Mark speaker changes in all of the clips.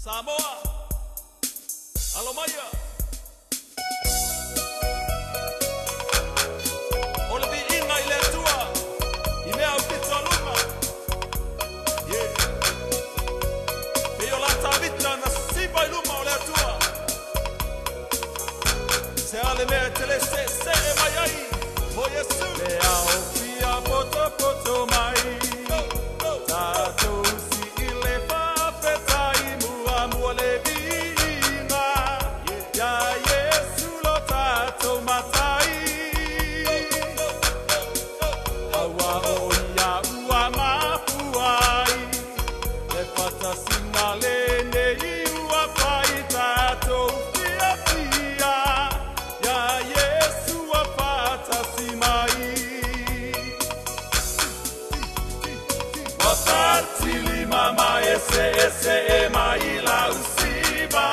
Speaker 1: Samoa, alo maia. O le viiga i le Atua i mea aupito aluga. Yeah. Pei o la Tavita na sipa i luma o le Atua. Se a le mea e te le seesee mai ai mo Iesu. Le ao fia potopoto mai. Tatou sii le faafetai muamua le viiga. Ia Iesu lo tatou Matai. Aua o ia ua mafua ai le faatasiga lenei ua fai tatou fiafia. Ia Iesu ua faatasi mai. Ua fatilima ma eseese mai lau siva.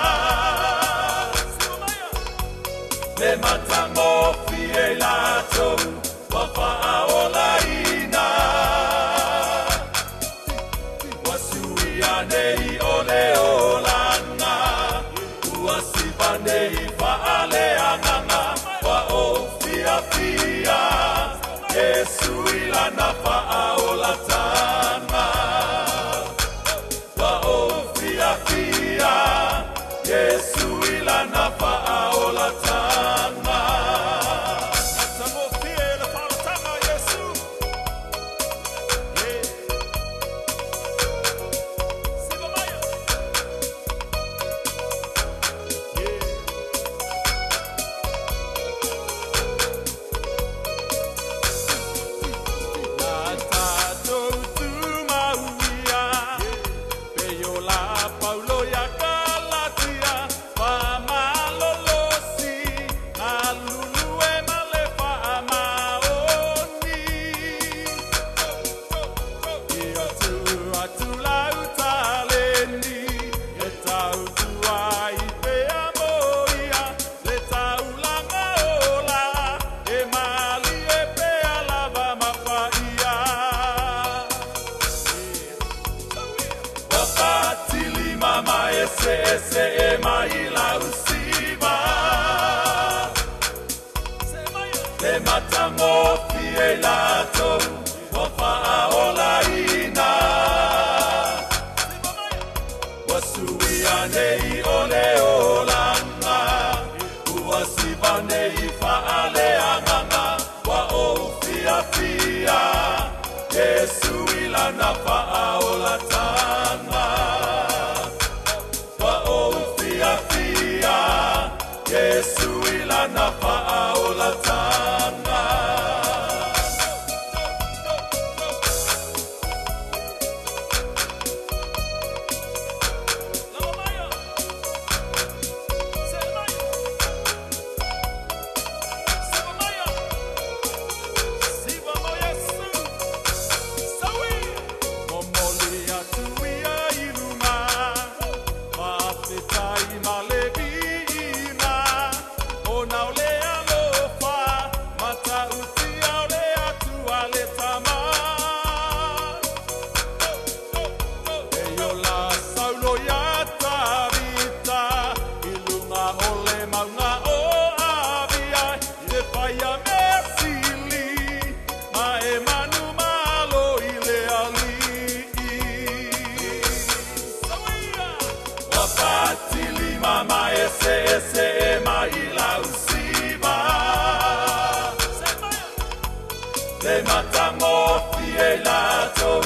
Speaker 1: Le matagofie i latou ua faaolaina. Ua suia nei o le olaga, ua siva nei faaleagaga, ua ou fiafia, Iesu i lana faaolataga. Ua ou fiafia, Iesu i lana faaolataga. Matagofie le faaolataga Iesu. Yeah. Siva maia. Yeah. Na tatou tumauia, pei o la Paulo ia Galatia, faamalolosi, galulue ma le faamaoni. Ia tuu atu lau taleni, e tautua ai pea mo ia, le taulaga ola, e malie pea lava ma paia. Ua fatilima ma eseese mai lau siva. Le matagofie i latou ua faaolaina. Ua suia nei o le olaga, ua siva nei faaleagaga, ua ou fiafia, Iesu i lana faaolataga. Ua ou fiafia, Iesu i lana faaolataga. Lava maia. Se maia. Siva maia. Siva mo Iesu. Saui. Momoli atu ia i luma. Faafetai ma le viiga. Ona o le alofa. Matautia o le Atua le Tama. Pei o la Saulo ia Tavita, i luga o le mauga o Avia, le faia mea sili, ma e manumalo i le Alii. Ua fatilima ma eseese mai lau siva. Le matagofie i latou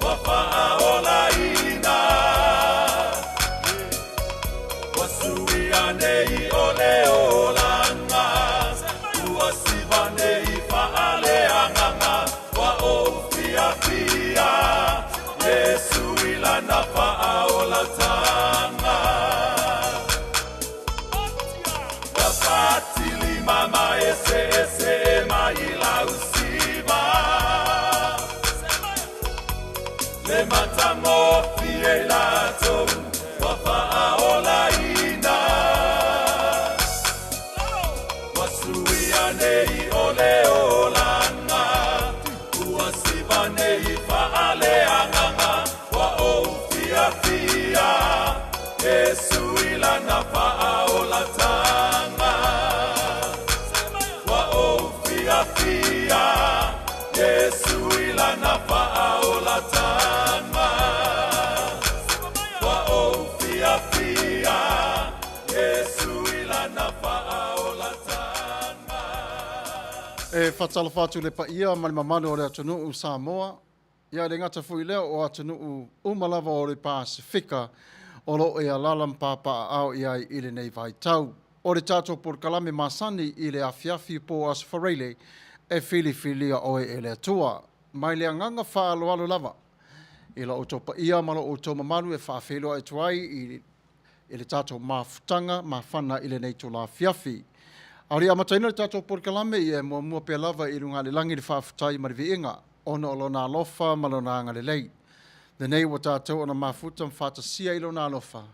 Speaker 1: ua faaolaina. Ua suia nei o le olaga, ua siva nei faaleagaga, ua ou fiafia, Iesu i lana faaolataga. Ua fatilima ma eseese mai lau siva. Le matagofie i latou ua faaolaina. Ua suia nei o le olaga, ua siva nei faaleagaga, ua ou fiafia, Iesu i lana faaolatanga. Ua ou fiafia Iesu i lana faaolatanga. Ua ou fiafia Iesu i lana faaolatanga.
Speaker 2: E faatalofa atu i le paia ma le mamalu o le atunuu Samoa, Ia, e le gata foi i lea, o atunuu uma lava o le Pasefika o lo o e alaala ma papaaao i ai i lenei vaitau. O le tatou polokalame masani i le afiafi po o Aso Faraile e filifilia oe e le Atua. Mai le agaga faaaloalo lava i lo outou paia ma lo outou mamalu e faafeiloai atu ai i i le tatou mafutaga mafana i lenei itula afiafi. A o le i amataina le tatou polokalame, ia e muamua pea lava i luga o le lagi le faafetai ma le viiga, ona o Lona alofa ma Lona agalelei. Lenei ua tatou ona mafuta ma faatasia i Lona alofa,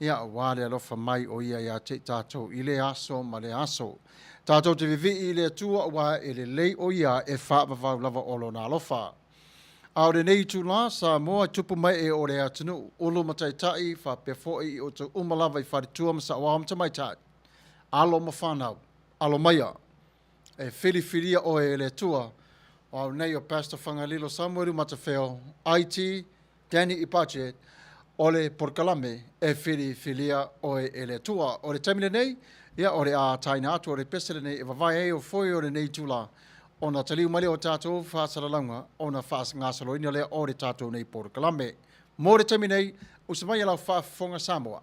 Speaker 2: ia aua le alofa mai o Ia ia te i tatou i lea aso ma lea aso. Tatou te vivii i le Atua aua e lelei o Ia e faavavau lava o Lona alofa. A o lenei itula, Samoa e tupu mai e o le atunuu, ulu ma taitai, faapea foi i outou uma lava i faletua ma saoao ma tamaitai, alo ma fanau, alo maia, e filifilia oe e le Atua. O au nei o Pastor Fagalilo Samuelu Matafeo, IT, Danny i Budget, o le polokalame e filifilia oe e le Atua. O le taimi lenei, ia o le a taina atu o le pese lenei e vavae ai o foe o lenei itula, ona taliu mai lea o tatou faasalalauga ona faagasoloina lea o le tatou nei polokalame. Mo le taimi nei, usa mai e lau faafofoga Samoa.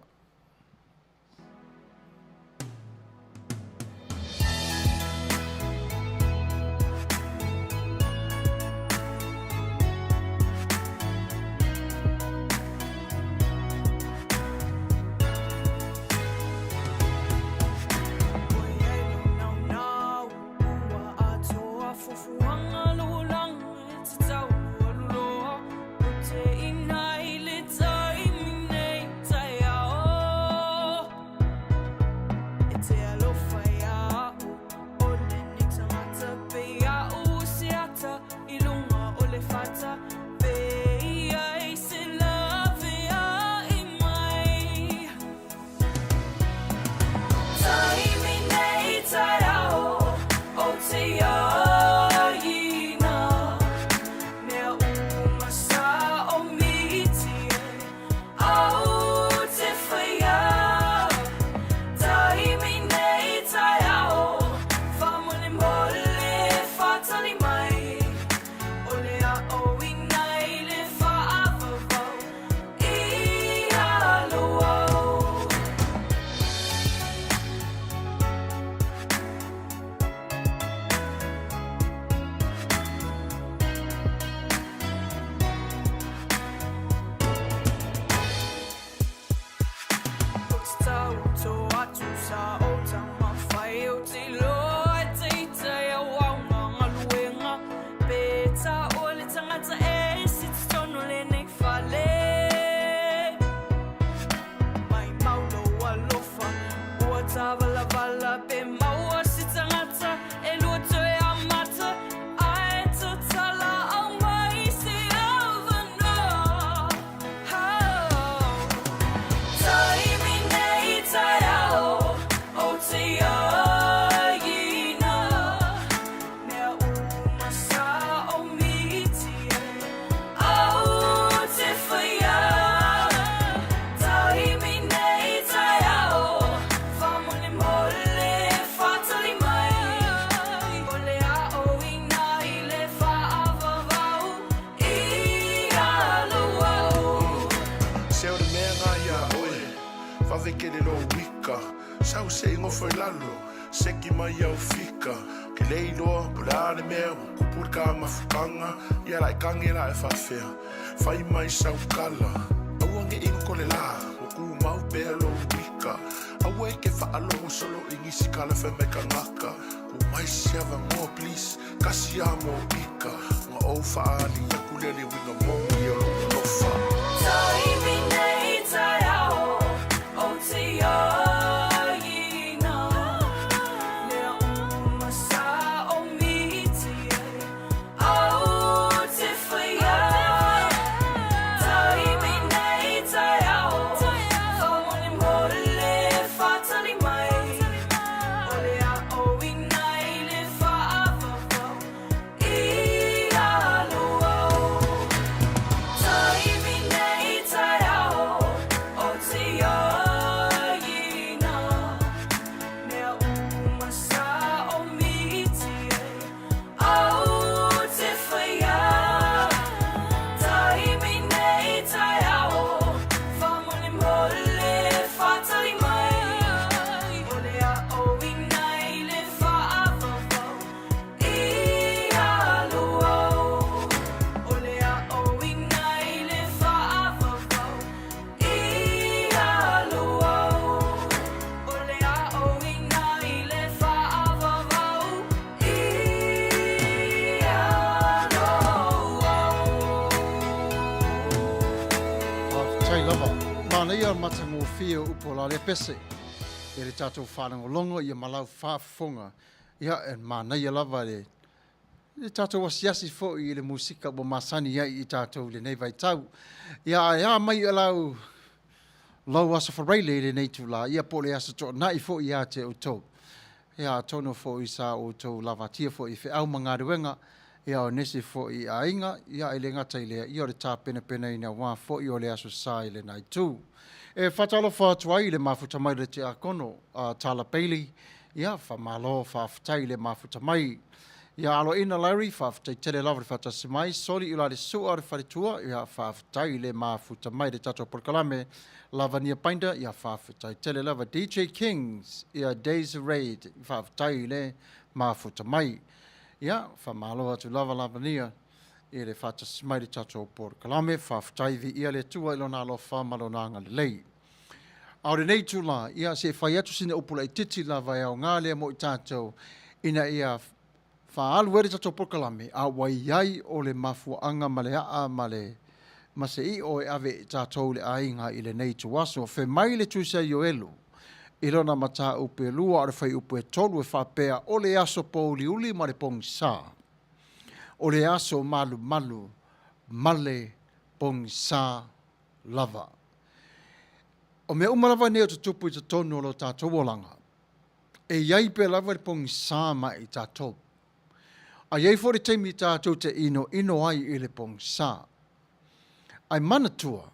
Speaker 3: Se o le mea ngā ia oe, vave kele lo wika, Sau se i ngofo i lalo, seki mai au fika, Ke lei loa, po le a le mea, ua kupu le ka mafukanga, Ia la e kange la e whawhea, whai mai sau kala, Aua nge ingo kole la, ua ku mau pea lo wika, Aua e ke whaalogo solo i ngisi kala whai mai ka ngaka, Ku mai siava ngoa please, kasi a mo ika, Nga ou whaali aku lea le winga mo i o lo lofa.
Speaker 4: Taimi nei taeao o te āina, Mea uma sa o miti e au te whaia. Taimi nei taeao, whamolemole
Speaker 2: matagofie o upu o la lea pese i le tatou faalogologo ia ma lau faafofoga. Ia, e manaia lava le le tatou asiasi foi i le musika ua masani ai i tatou i lenei vaitau. Ia, ae a mai i lau lou Aso Faraile i lenei itula, ia po o le Aso Toonai foi ia te outou. Ia atonu foi sa outou lavatia foi i feau ma galuega, ia o nisi foi i aiga, ia e le gata i lea, ia o le tapenapenaina aua foi o le Aso Sa i lena itu. E faatalofa atu ai i le mafuta mai o le Tiakono a Tala Bailey, ia faamalo faafetai i le mafuta mai. Ia aloaina Larry, faafetai tele lava le faatasi mai. Soli Ulalesua o le faletua, ia faafetai i le mafuta mai i le tatou polokalame. Lavania Binder, ia faafetai tele lava. DJ Kings, ia Days Raid, faafetai i le mafuta mai. Ia, faamalo atu lava Lavania i le faatasi mai i le tatou polokalame. Faafetai viia le Atua i lona alofa ma lona agalelei. A o lenei itula, ia se i fai atu sina upu laitiiti lava e aoga lea mo i tatou ina ia faaalu ai le tatou polokalame, a ua i ai o le mafuaaga ma le aa ma le ma se io e ave i tatou i le aiga i lenei ituaso. Fai mai le Tusi a Ioelu i lona mataupu e 2 o le fuaiupu e 3 e faapea, O le aso pōuliuli ma le pogisa, o le aso malumalu ma le pogisa lava. O mea uma lava nei o tutupu i totonu o lo tatou olaga, e i ai pea lava le pogisa ma i tatou. A i ai foi le taimi tatou te inoino ai i le pogisa. Ae manatua,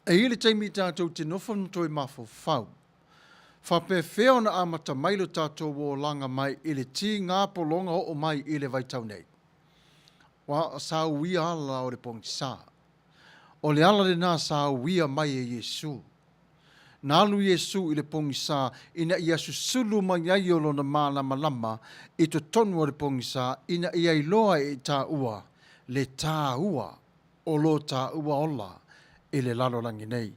Speaker 2: e i ai le taimi tatou te nofo ma toe mafaufau, faapefea ona amata mai lo tatou olaga mai i le tigā pologa oo mai i le vaitau nei. Ua sa uia ala o le pogisa. O le ala lena sa uia mai e Iesū. Na alu Iesū i le pogisa ina ia susulu mai ai o lona malamalama i totonu o le pogisa ina ia iloa e i tāua le tāua o lo tāua ola i le lalolagi nei.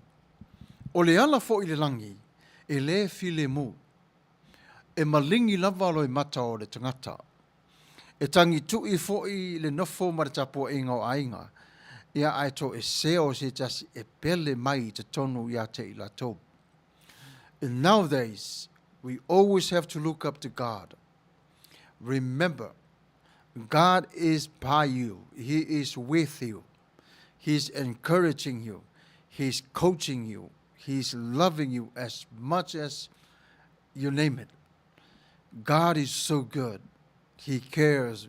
Speaker 2: O le ala foi i le lagi e lē filemu. E maligi lava loimata o le tagata. E tagituʻi foi le nofo ma le tapuaiga o aiga, ia ae toesea o se tasi e pele mai i totonu ia te i latou. In nowadays, we always have to look up to God. Remember, God is by you. He is with you. He's encouraging you. He's coaching you. He's loving you as much as you name it. God is so good. He cares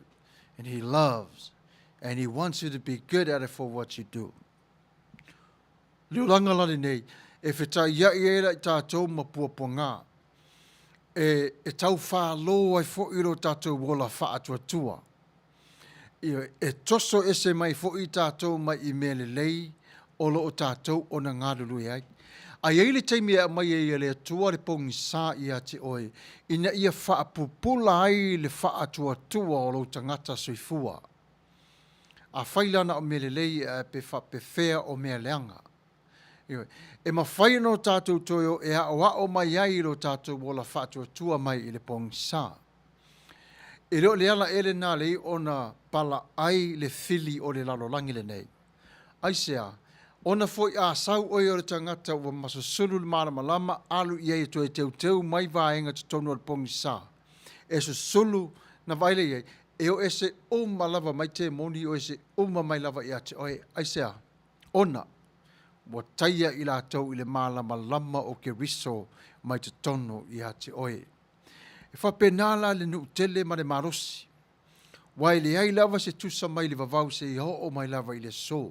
Speaker 2: and He loves and He wants you to be good at it for what you do. Le olaga la lenei, e fetaiai ai la i tatou ma puapuaga, e, e taufālō ai foi lo tatou ola faatuatua. Ioe, e toso ese mai foi tatou mai i mea lelei o lo o tatou ona galulue ai. A i ai le taimi e aumai ai e le Atua le pogisa ia te oe, ina ia faapupula ai le faatuatua o lou tagata soifua. Afai la na o mea lelei ae pe faapefea o mea leaga. Ioe, e mafai ona o tatou toe o e aoao mai ai i lo tatou ola faatuatua mai i le pogisa. E le o le ala ea lena lei ona palaai le fili o le lalolagi lenei? Aisea? Ona foi a sau oe o le tagata ua masusulu le malamalama, alu i ai e toe teuteu mai vaega totonu o le pogisa. E susulu, na vaai lea i ai, e o ese uma lava mai temoni, o ese uma mai lava ia te oe. Aisea? Ona ua taia i latou i le malamalama o Keriso mai totonu ia te oe. E faapena la le nuu tele ma le malosi, aua e leai lava se tusa mai le vavau seia oo mai lava i le aso.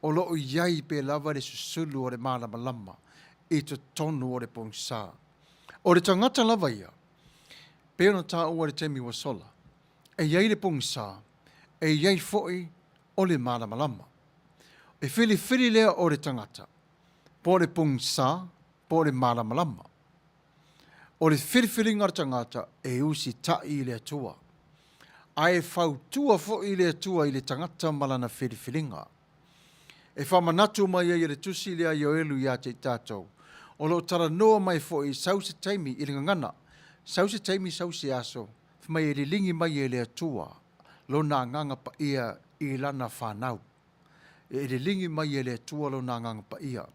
Speaker 2: O lo o i ai pea lava le susulu o le malamalama i totonu o le pogisa. O le tagata lava ia, pei ona taua i le taimi ua sola, e i ai le pogisa, e i ai foi o le malamalama. E filifili lea o le tagata, po o le pogisa, po o le malamalama. O le filifiliga a le tagata e usitai i le Atua, a e fautua foi le Atua i le tagata ma lana filifiliga. E faamanatu mai ai e le tusi lea a Ioelu ia te i tatou, o lo o talanoa mai foi sau se taimi i le gagana, sau se taimi sau se aso, fai mai e liligi mai e le Atua lona Agaga Paia i lana fanau. E liligi mai e le Atua lona Agaga Paia.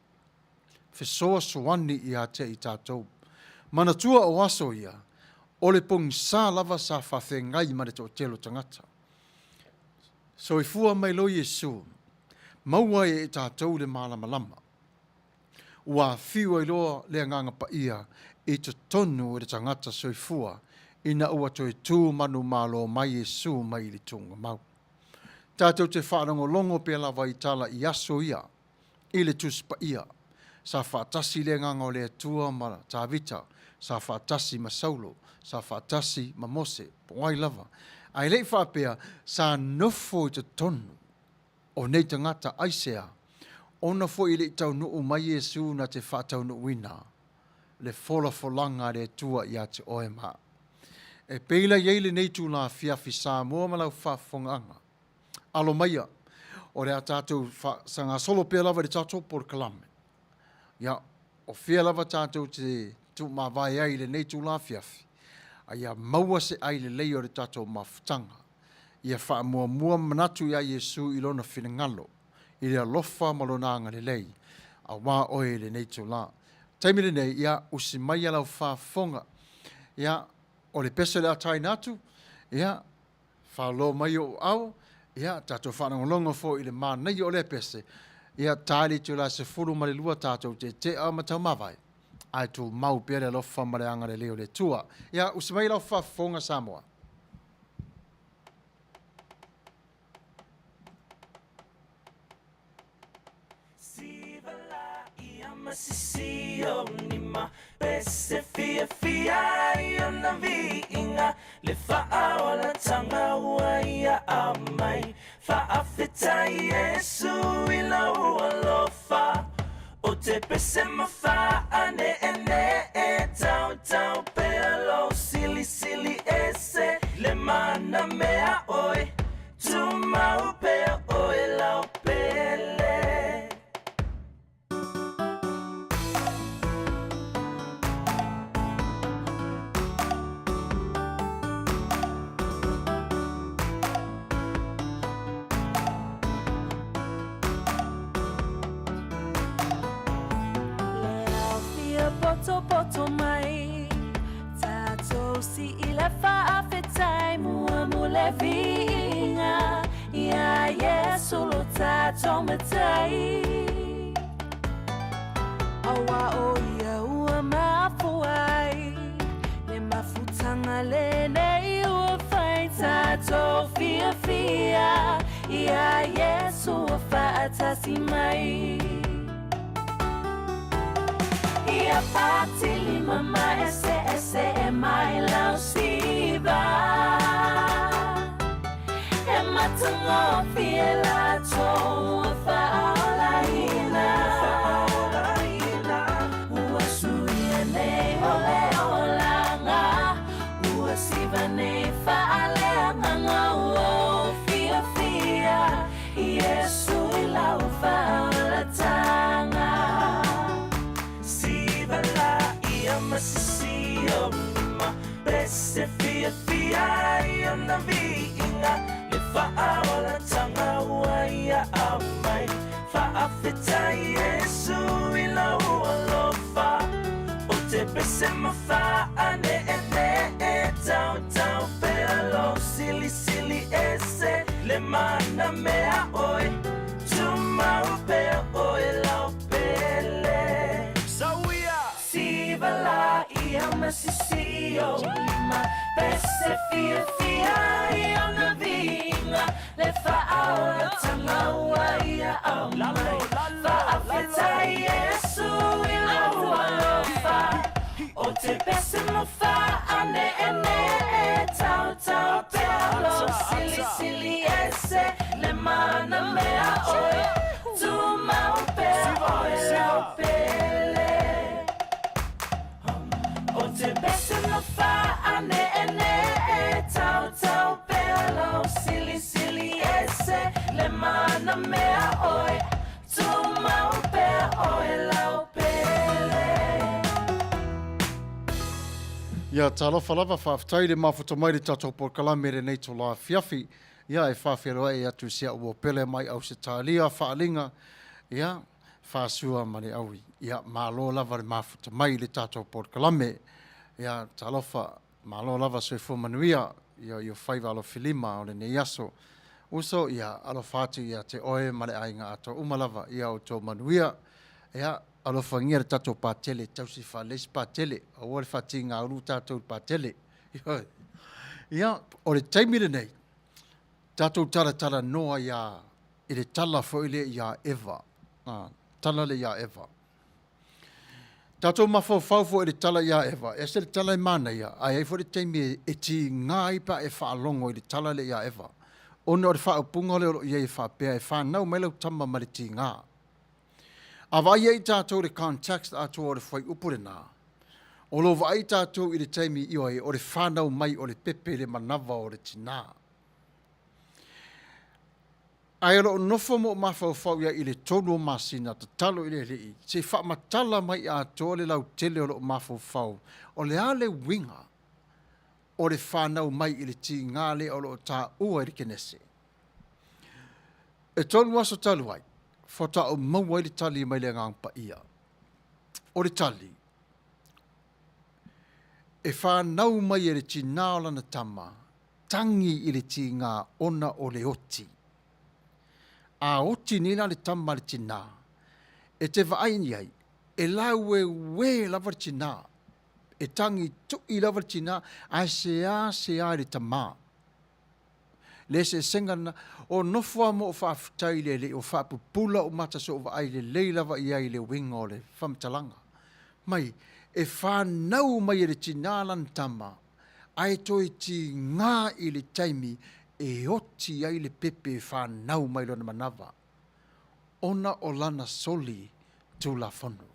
Speaker 2: fesoasoani ia te i tatou. Manatua o aso ia, o le pogisa lava sa faafeagai ma le toatele o tagata. Soifua mai loa Iesu, maua ai e tatou le malamalama. Ua afiu ai loa le Agaga Paia i totonu o le tagata soifua ina ua toe tu manumalo mai Iesu mai i le tuugamau. Tatou te faalogologo pea lava i tala i aso ia i le Tusi Paia, sa faatasi le Agaga o le Atua ma Tavita, sa faatasi ma Saulo, sa faatasi ma Mose, po o ai lava. Ae le i faapea, sa nofo i totonu o nei tagata aisea, ona foi e le i taunuu mai Iesu na te faataunuuina le folafolaga a le Atua ia te oe ma au. E pei la i ai lenei itula afiafi Samoa ma lau faafofogaaga. Alo maia, o le a tatou faasagasolo pea lava i le tatou polokalame. Ia, o fea lava tatou te tuumavae ai i lenei itula afiafi, a ia maua se ai lelei o le tatou mafutaga. Ia faamuamua manatu iā Iesu i Lona finagalo, i le alofa ma Lona agalelei, auā oe i lenei itula. Taimi lenei, ia, usi maia lau faafofoga. Ia, o le pese o le a taina atu, ia, Falo mai ou ao, ia, tatou faalogologo foi i le manaia o lea pese, ia, ta le itula 12 tatou tetea ma taumavae, ae tumau pea le alofa ma le agalelei o le Atua. Ia, usi mai lau faafofoga Samoa.
Speaker 4: Tumau pea oe lau pele. Le ao fia potopoto mai. Tatou si i le faafetai mua mo le viiga Iā Iesu lo tatou Matai. Aua o ia ua mafua ai le mafutanga lenei ua whai tatou fiafia Iā Iesu ua faatasi mai. Ia patilima ma eseese e mai lau siva E matagofie latou ua faaolaina Ua suia nei o le olaga Ua siva nei faaleagaga Ua ou fiafia Iesu i lau faaolataga. Siva la ia ma sisi o ma pese fiafia ai ona viiga le faaolataga ua ia aumai faafetai Iesu i lou alofa o te pese ma faaneenee tautau pea lou silisili ese le mana mea oe Tumau pea oe lau pele Sauia Siva la ia ma sisi o lima Pese fiafia i ona viiga Le faaolatanga ua ia aumai Faafetai Iesu i lou alofa O te pese mo faaneenee Tautau pea lou silisili ese Le mana mea oe Tumau pea oe lau pele O te pese mo faaneenee Tautau pea lou silisili ese Le mana mea oe Tumau pea oe lau pele.
Speaker 2: Ia, talofa lava, faafetai le mafuta mai le tatou polokalame lenei tula afiafi. Ia, e faafeiloai atu i si au uo pele mai Ausetalia, Faaliga, ia, Fasua ma le Aui. Ia, malo lava le mafuta mai i le tatou polokalame. Ia, talofa, malo lava soifua manuia ia i o faiva alofilima o lenei aso. Uso, ia, alofa atu ia te oe ma le aiga atoa uma lava, ia outou manuia. Ia, alofagia le tatou patele, tausi faalelei se patele, aua le faatigaulu tatou i le patele. Ia, o le taimi lenei, tatou talatalanoa ia i le tala foi lea ia Eva. A, tala lea ia Eva. Tatou mafaufau foi i le tala ia Eva, e ese le tala e manaia, ae i ai foi le taimi e tiga ai pe a e faalogo i le tala lea ia Eva. Ona o le faaupuga lea o lo o i ai e faapea, e fanau mai lau tama ma le tiga. A vaai ai tatou i le context atoa o le fuaiupu lena, o lo o vaai tatou i le taimi, ioe, o le fanau mai o le pepe i le manava o le tinā. Ae o lo o nofo ma ou mafaufau i ai i le tolu o masina, tatalo i le Alii, se i faamatala mai atoa le lautele o lou mafaufau, o le a le uiga o le fanau mai i le tiga lea o lo o taua i le Kenese. E tolu aso talu ai, faatoa ou maua ai le tali mai le Agaga Paia. O le tali, e fanau mai e le tinā o lana tama, tagi i le tiga ona o le oti. A oti nei la le tama a le tinā, e te vaai i ai, e laueue lava le tinā, e tagi tui lava le tinā, ae seasea i le tamā. Le eseesega lena, o nofo lava ma ou faafetai i le Alii, ua faapupula ou mata se i ou vaai lelei lava i ai i le uiga o le faamatalaga. Mai, e fanau mai e le tinā lana tama, ae toe tiga i le taimi e oti ai le pepe e fanau mai lona manava, ona o lana soli tulafono.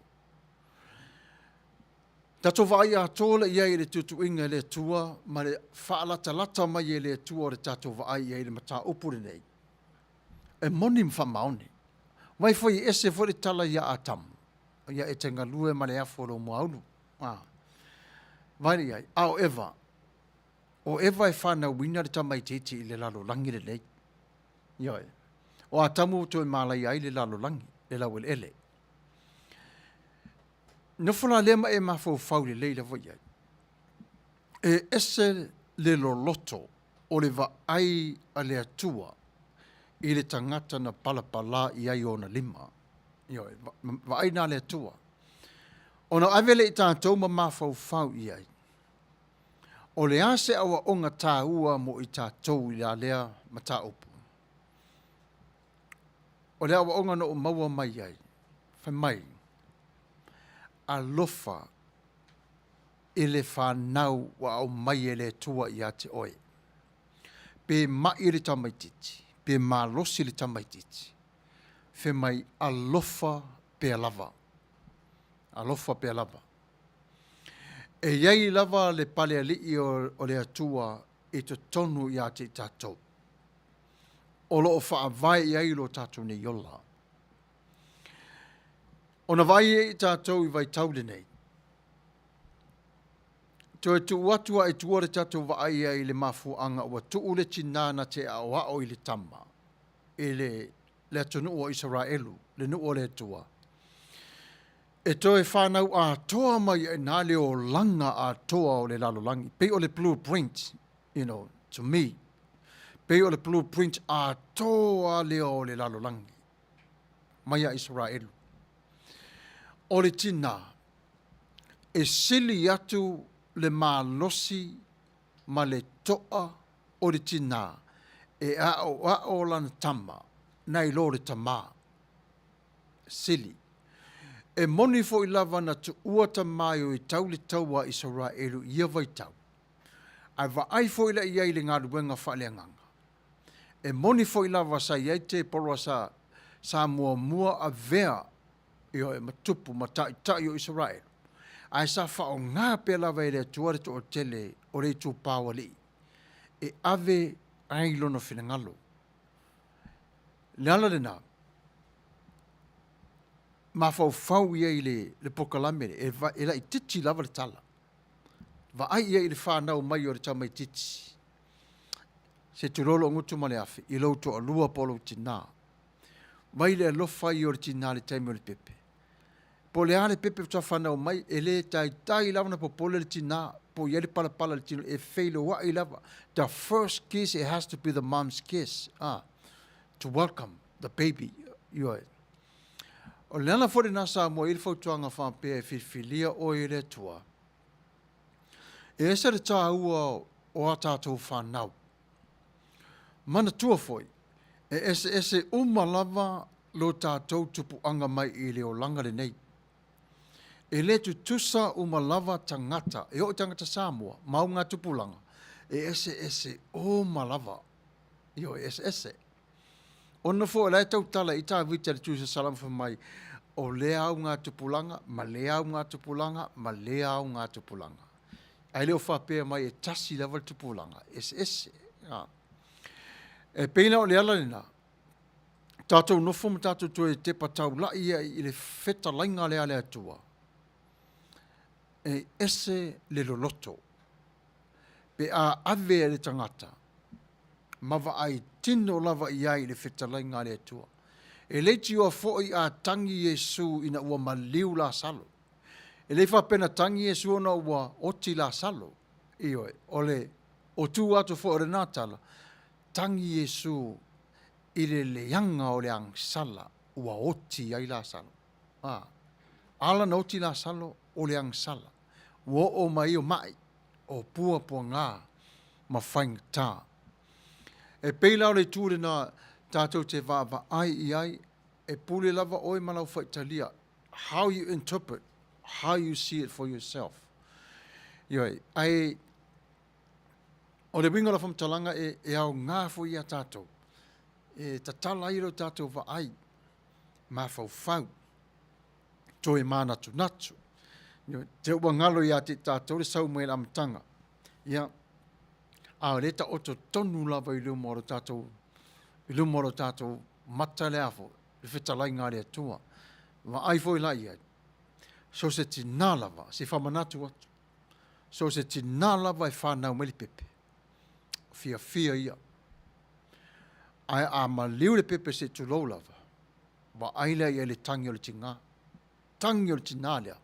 Speaker 2: Tatou vaai atoa lea i ai i le tuutuuiga e le Atua ma le faalatalata mai e le Atua o le tatou vaai i ai i le mataupu lenei. E moni ma faamaoni. Vai foi e ese foi le tala ia Atamu, ia e te galue ma le afu o lou muaulu. A. Vai lea i ai. A o Eva, o Eva e fanauina le tamaitiiti i le lalolagi lenei. Ioe. O Atamu ua toe malaia ai le lalolagi, le laueleele. Nofo la lea ma e mafaufau lelei lava i ai. E ese le loloto o le vaai a le Atua i le tagata na palapala i ai ona lima. Ioe, vaai na le Atua. Ona ave lea i tatou ma mafaufau i ai. O le a se aoaoga taua mo i tatou i la lea mataupu? O le aoaoga na ou maua mai ai, fai mai, alofa i le fanau ua aumai e le Atua ia te oe. Pe ma'i le tamaitiiti, pe malosi le tamaitiiti, fai mai, alofa pea lava. Alofa pea lava. E i ai lava le palealii o le Atua i totonu ia te i tatou. O lo o faavae i ai lo tatou nei ola. Ona vaai ai i tatou i vaitau lenei, toe tuu atu a i tua le tatou vaai ai i le mafuaaga ua tuu le tinā na te aoao i le tama, i le, le atunuu o Isaraelu, le nuu o le Atua, e toe fanau atoa mai ai nā le olaga atoa o le lalolagi, pei o le blueprint, you know, to me, pei o le blueprint atoa lea o le lalolagi, mai a Isaraelu. O le tinā, e sili atu le malosi ma le toa o le tinā e aoao lana tama nai lo le tamā. Sili. E moni foi lava na tuua tamā e o i tau le taua a Isaraelu i ia vaitau, ae vaai foi la i ai i le galuega faaleagaga. E moni foi lava sa i ai Tepora sa, sa muamua avea ioe, ma tupu ma taitai o Isaraelu, ae sa faaaoga pea lava e le Atua le toatele o le itupa o alii e ave ai lona finagalo. Le ala lena, mafaufau i ai i le, le polokalame lea, e, e laitiiti lava le tala. Vaai i ai i le fanau mai o le tamaitiiti, se tulou lou gutu ma le afi, i lou toalua po o lou tinā. Vai le alofa ia o le tinā i le taimi o le pepe. Po o le a le pepe faatoa fanau mai, e le taitai lava ona popole le tinā, po o i ai le palapala i le tino, e feiloai lava. The first kiss, it has to be the mom's kiss, ah, to welcome the baby. Ioe. O le ala foi lena sa mua i le fautuaga faapea e filifilia oe e le Atua, e ese le tāua o a tātou whanau. Manatua foi, e eseese uma lava lo tātou tupuaga mai i le olaga lenei. E le tutusa uma lava tagata, e oo i tagata Samoa ma augatupulaga, e eseese uma lava. Ioe, e eseese. Ona foi o la e tautala i Tavita i le Tusi Salamo fai mai, O lea augatupulaga, ma lea augatupulaga, ma lea augatupulaga. Ae le o faapea mai e tasi lava le tupulaga, e eseese. E pei la o le ala lena, tatou nofo ma tatou toe tepa taula'i ai i le fetalaiga lea a le Atua, e ese le loloto pe a ave e le tagata ma vaai tino lava i ai i le fetalaiga a le Atua. E leitioa foi a tagi Iesu ina ua maliu Lasalo. E le faapea na tagi Iesu ona ua oti Lasalo. Ioe, o le o tu atu foi o lena tala, tagi Iesu i le leaga o le agasala ua oti ai Lasalo. A, ala na oti Lasalo o le agasala, ua oo mai o maʻi, o puapuaga ma faigata. E pei la o le itu lena tatou te vaavaai i ai, e pule lava oe ma lau faitalia, how you interpret, how you see it for yourself. Ioe, ae o le uiga o lau faamatalaga e, e aoga foi ia tatou, e tatala ai lo tatou vaai, mafaufau, toe manatunatu. Te ua galo ia te tatou le sau mai le amataga. Ia, a o lea e taoto tonu lava i luma o lo tatou, i luma o lo tatou mata le a foi, le fetalaiga a le Atua. Vaai foi la i ai, so se tinā lava, se i faamanatu atu, so se tinā lava e whanau mai le pepe, fiafia ia. Ae a maliu le pepe se i tulou lava, vaai lea i ai le tagi o le tinā. Tagi o le tinā lea,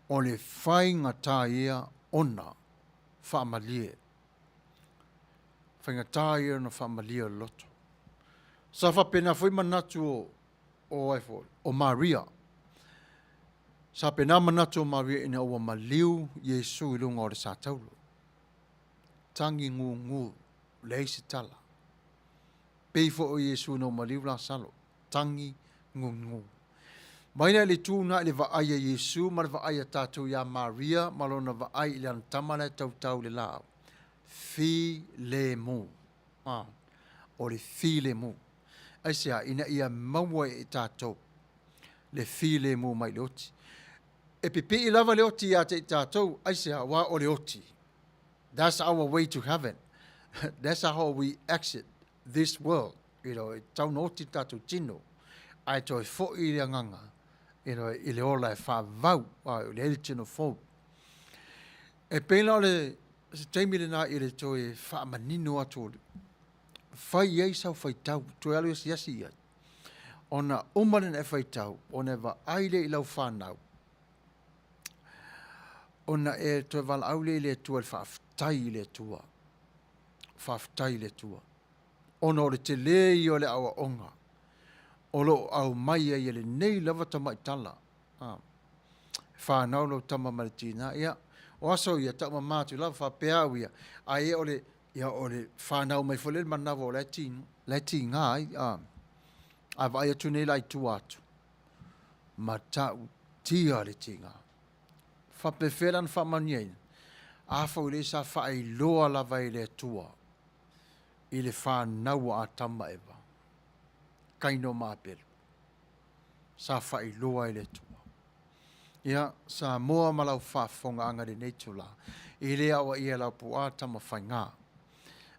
Speaker 2: o le faigata ia ona faamalie. Faigata ia ona faamalie o le loto. Sa faapena foi manatu o, o ai foi, o Maria. Sa pena manatu o Maria ina ua maliu Iesu i luga o le sataulo. Tagi gūgū, leai se tala. Pei foi o Iesu ina ua maliu Lasalo, tagi gūgū. Mai la i le itu lena i le vaai a Iesu ma le vaai a tatou iā Maria ma lona vaai i lana tama la e tautau i le laau. Filemu. A, o le filemu. Aisea? Ina ia maua e tatou le filemu mai le oti. E pipii lava le oti ia te i tatou, aisea? Aua o le oti. That's our way to heaven. That's how we exit this world. You know, e tatau ona oti le tatou tino, ae toe foi le agaga, you know, i le ola e faavavau, a o le tino fou. E pei la o le se taimi lena i le toe faamanino atu o le fai i ai sau faitau, toe alu asiasi i ai. Ona uma lena e faitau, ona e vaai lea i lau fanau, ona e toe valaau lea i le Atua i le faafetai i le Atua. Faafetai i le Atua. Ona o le tele ia o le aoaoga o lo o aumai ai e lenei lava tamaitala. A, e fanau lou tama ma le tinā, ia, o aso ia, taumama atu lava, faapea au ia, ai o le, ia, o le fanau mai foi lea i le manawa o la e ti, la e tiga ai, a, a vaai atu nei la i tua atu, matautia le tiga. Faapefea la ona faamanuiaina? Afai o lea sa faailoa lava e le Atua i le fanau a Atama ma Eva, Kaino ma Apelu, sa faailoa e le Atua. Ia, Samoa ma lau faafofogaaga i lenei itulā, e le aoaia e lau puaa Tamafaigā,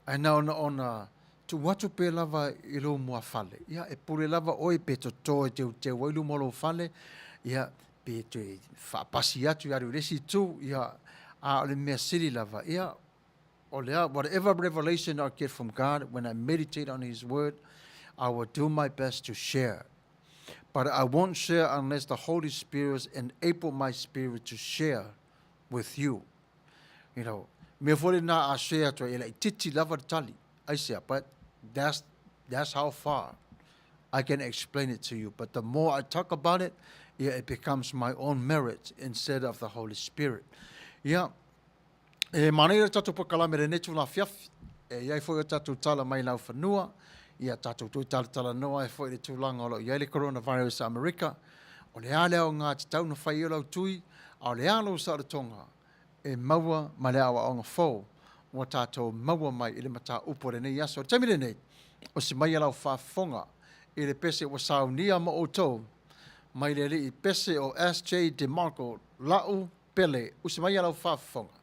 Speaker 2: ae na ona ona tuu atu pea lava i lou muafale, ia, e pule lava oe pe toto e teuteu ai luma o lou fale, ia, pe toe faapasi atu i alu i le isi itu, ia, a o le mea sili lava, ia, o le a, whatever revelation I get from God when I meditate on His Word, I will do my best to share. But I won't share unless the Holy Spirit enable my spirit to share with you. You know, mea foi lena a share atu ai, e laitiiti lava le tali. Aisea, but that's, that's how far I can explain it to you. But the more I talk about it, yeah, it becomes my own merit instead of the Holy Spirit. Yeah. E manaia le tatou polokalame lenei tula afiafi. E i ai foi o tatou tala mai laufanua, ia tatou toe talatalanoa ai foi i le tulaga o lo o i ai le coronavirus a Amerika. O le a le aoga tatau ona fai ai o lau tui, a o le a lou saolotoga e maua ma le aoaoga fou ua tatou maua mai i le mataupu o lenei aso. O le taimi lenei, osi mai lau faafofoga i le pese ua saunia mo outou mai le alii pese o SJ DeMarco, la'u Pele, usi mai lau faafofoga.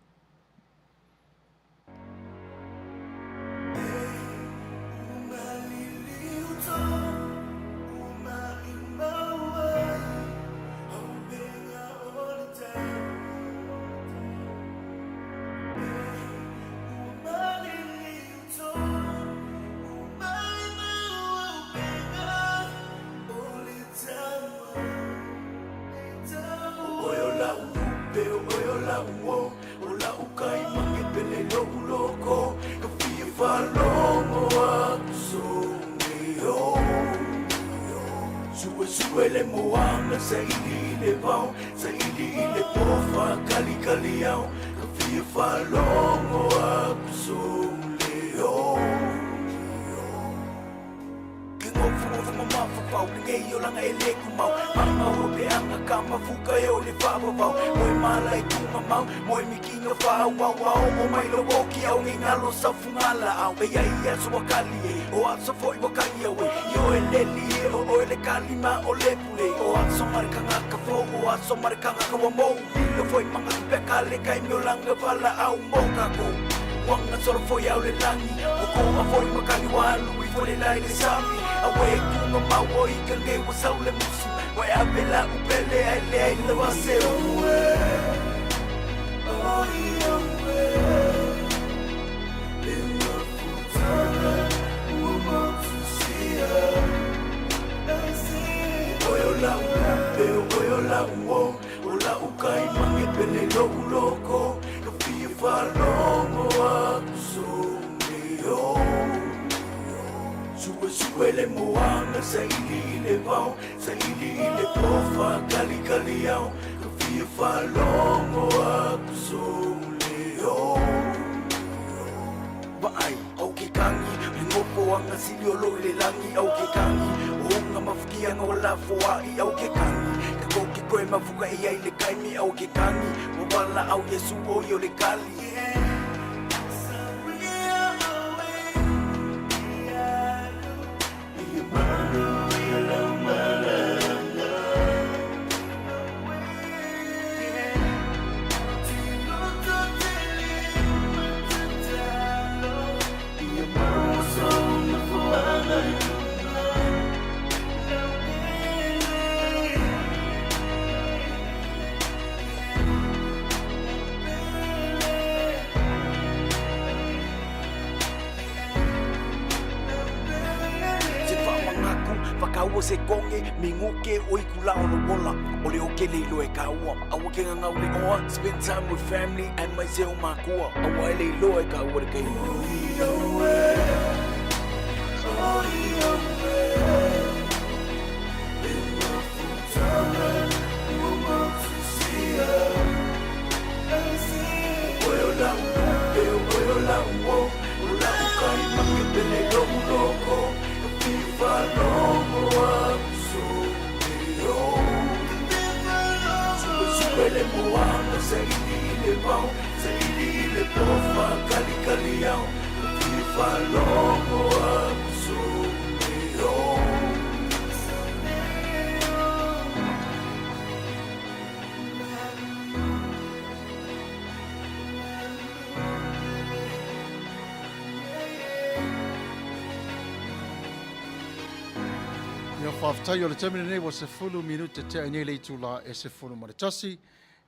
Speaker 2: Ia, faafetai o le taimi lenei ua 10 minute tea i nei le itula e 11.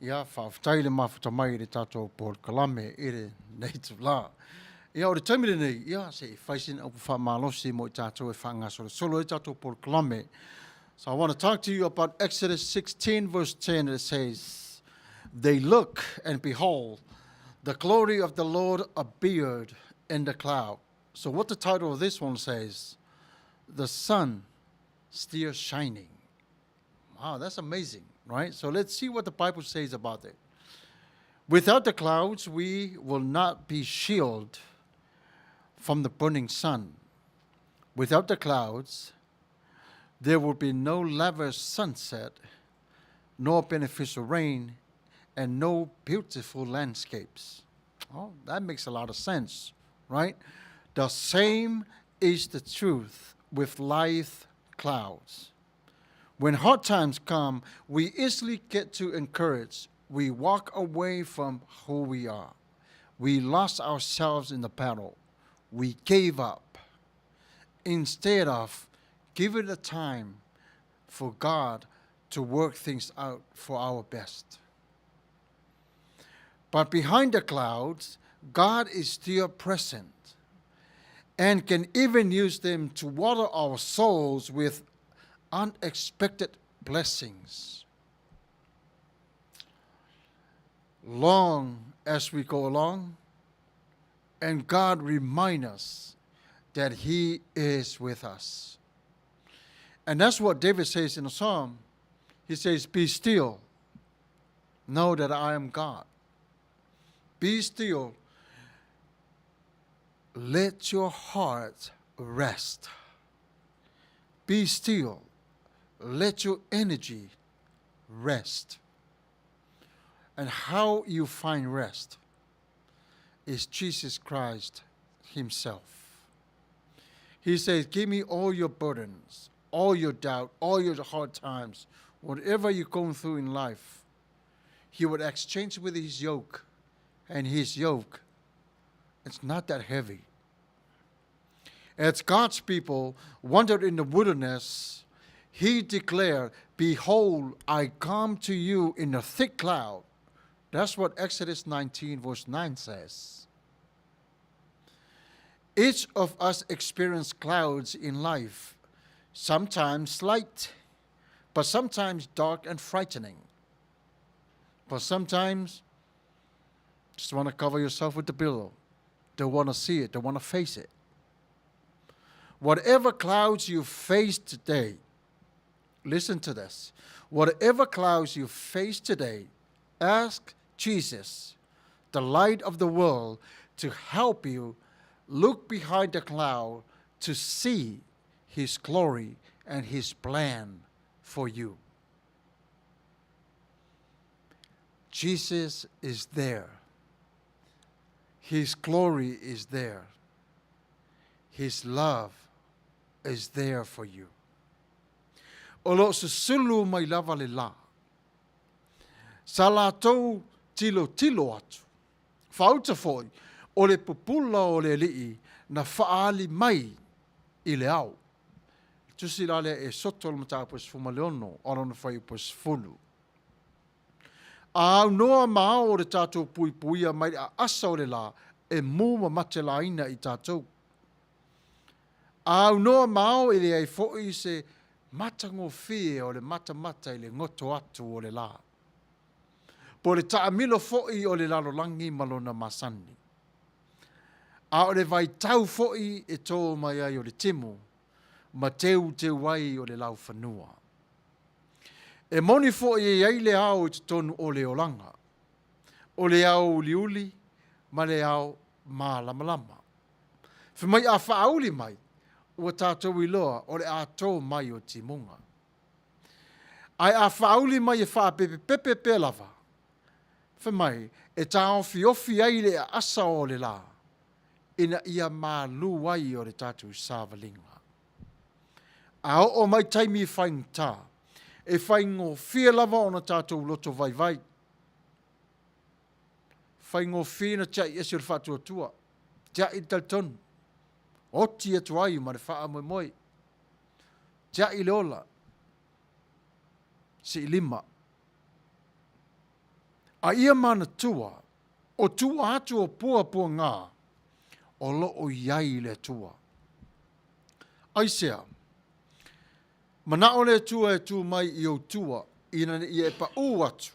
Speaker 2: Ia, faafetai le mafuta mai i le tatou polokalame i lenei itula. Ia, o le taimi lenei, ia, se i fai sina upu faamalosi mo i tatou e faagasolosolo ai tatou polokalame. So I want to talk to you about Exodus 16, verse 10. It says, They look and behold, the glory of the Lord appeared in the cloud. So what the title of this one says, The Sun Still Shining. Wow, that's amazing, right? So let's see what the Bible says about it. Without the clouds, we will not be shielded from the burning sun. Without the clouds, there will be no lavish sunset, nor beneficial rain, and no beautiful landscapes. Oh, that makes a lot of sense, right? The same is the truth with life clouds. When hard times come, we easily get too encouraged. We walk away from who we are. We lost ourselves in the battle. We gave up instead of giving the time for God to work things out for our best. But behind the clouds, God is still present and can even use them to water our souls with unexpected blessings. Long as we go along, and God remind us that He is with us. And that's what David says in the psalm. He says, Be still, know that I am God. Be still. Let your heart rest. Be still. Let your energy rest. And how you find rest is Jesus Christ Himself. He says, Give me all your burdens, all your doubt, all your hard times, whatever you're going through in life. He would exchange with His yoke, and His yoke, it's not that heavy. As God's people wandered in the wilderness, He declared, Behold, I come to you in a thick cloud. That's what Exodus 19, verse 9 says. Each of us experience clouds in life, sometimes slight, but sometimes dark and frightening. But sometimes, just want to cover yourself with the pillow. Don't want to see it, don't want to face it. Whatever clouds you face today, listen to this. Whatever clouds you face today, ask Jesus, the light of the world, to help you look behind the cloud to see his glory and his plan for you. Jesus is there. His glory is there. His love is there for you. O lo o susulu mai lava le la. Sa latou tilotilo atu. Faauta foi o le pupula o le Alii na faaali mai i le ao. Le tusi la lea e soto le mataupu e 16 o lona fuaiupu e 10. A aunoa ma ao o le tatou puipuia mai le aasa o le la e mu ma matelaina i tatou. A aunoa ma ao e leai foi se matagofie o le matamata i le goto atu o le la. Po le taamilo foi o le lalolagi ma lona masani. A o le vaitau foi e tō mai ai o le timu ma teuteu ai o le laufanua. E moni foi e i ai le ao i totonu o le olaga, o le ao uliuli ma le ao mālamalama. Fai mai a faauli mai, ua tatou iloa o le a tō mai o timuga. Ae a faauli mai e faapepepepe pea lava, fai mai e taofiofi ai le aasa o le lā, ina ia malū ai o le tatou savaliga. A oo mai taimi faigata, e faigofie lava ona tatou loto vaivai. Faigofie ona tiai ese o le faatuatua, tiai le talitonu, oti atu ai ma le faamoemoe, tiai le ola, siilima. A ia manatua, o tua atu o puapuaga o lo o i ai le Atua. Aisea? Mana'o le Atua e tu mai i ou tua ina ne i e paʻū atu,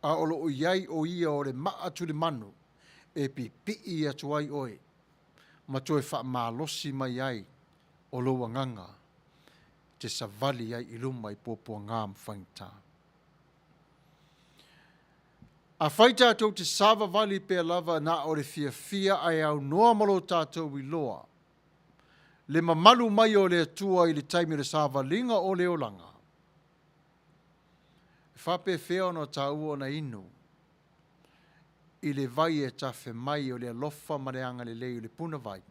Speaker 2: a o lo o i ai ʻo ia o le maʻa tulimanu e pipiʻi atu ai ʻoe ma toe faamalosi mai ai o lou agaga te savali ai i luma i puapuagā ma faigata. Afai tatou te savavali pea lava na o le fiafia ae aunoa ma lo tatou iloa, le mamalu mai o le Atua i le taimi o le savaliga o le olaga, e faapefea ona taua ona inu i le vai e tafe mai o le alofa ma le agalelei o le punavai,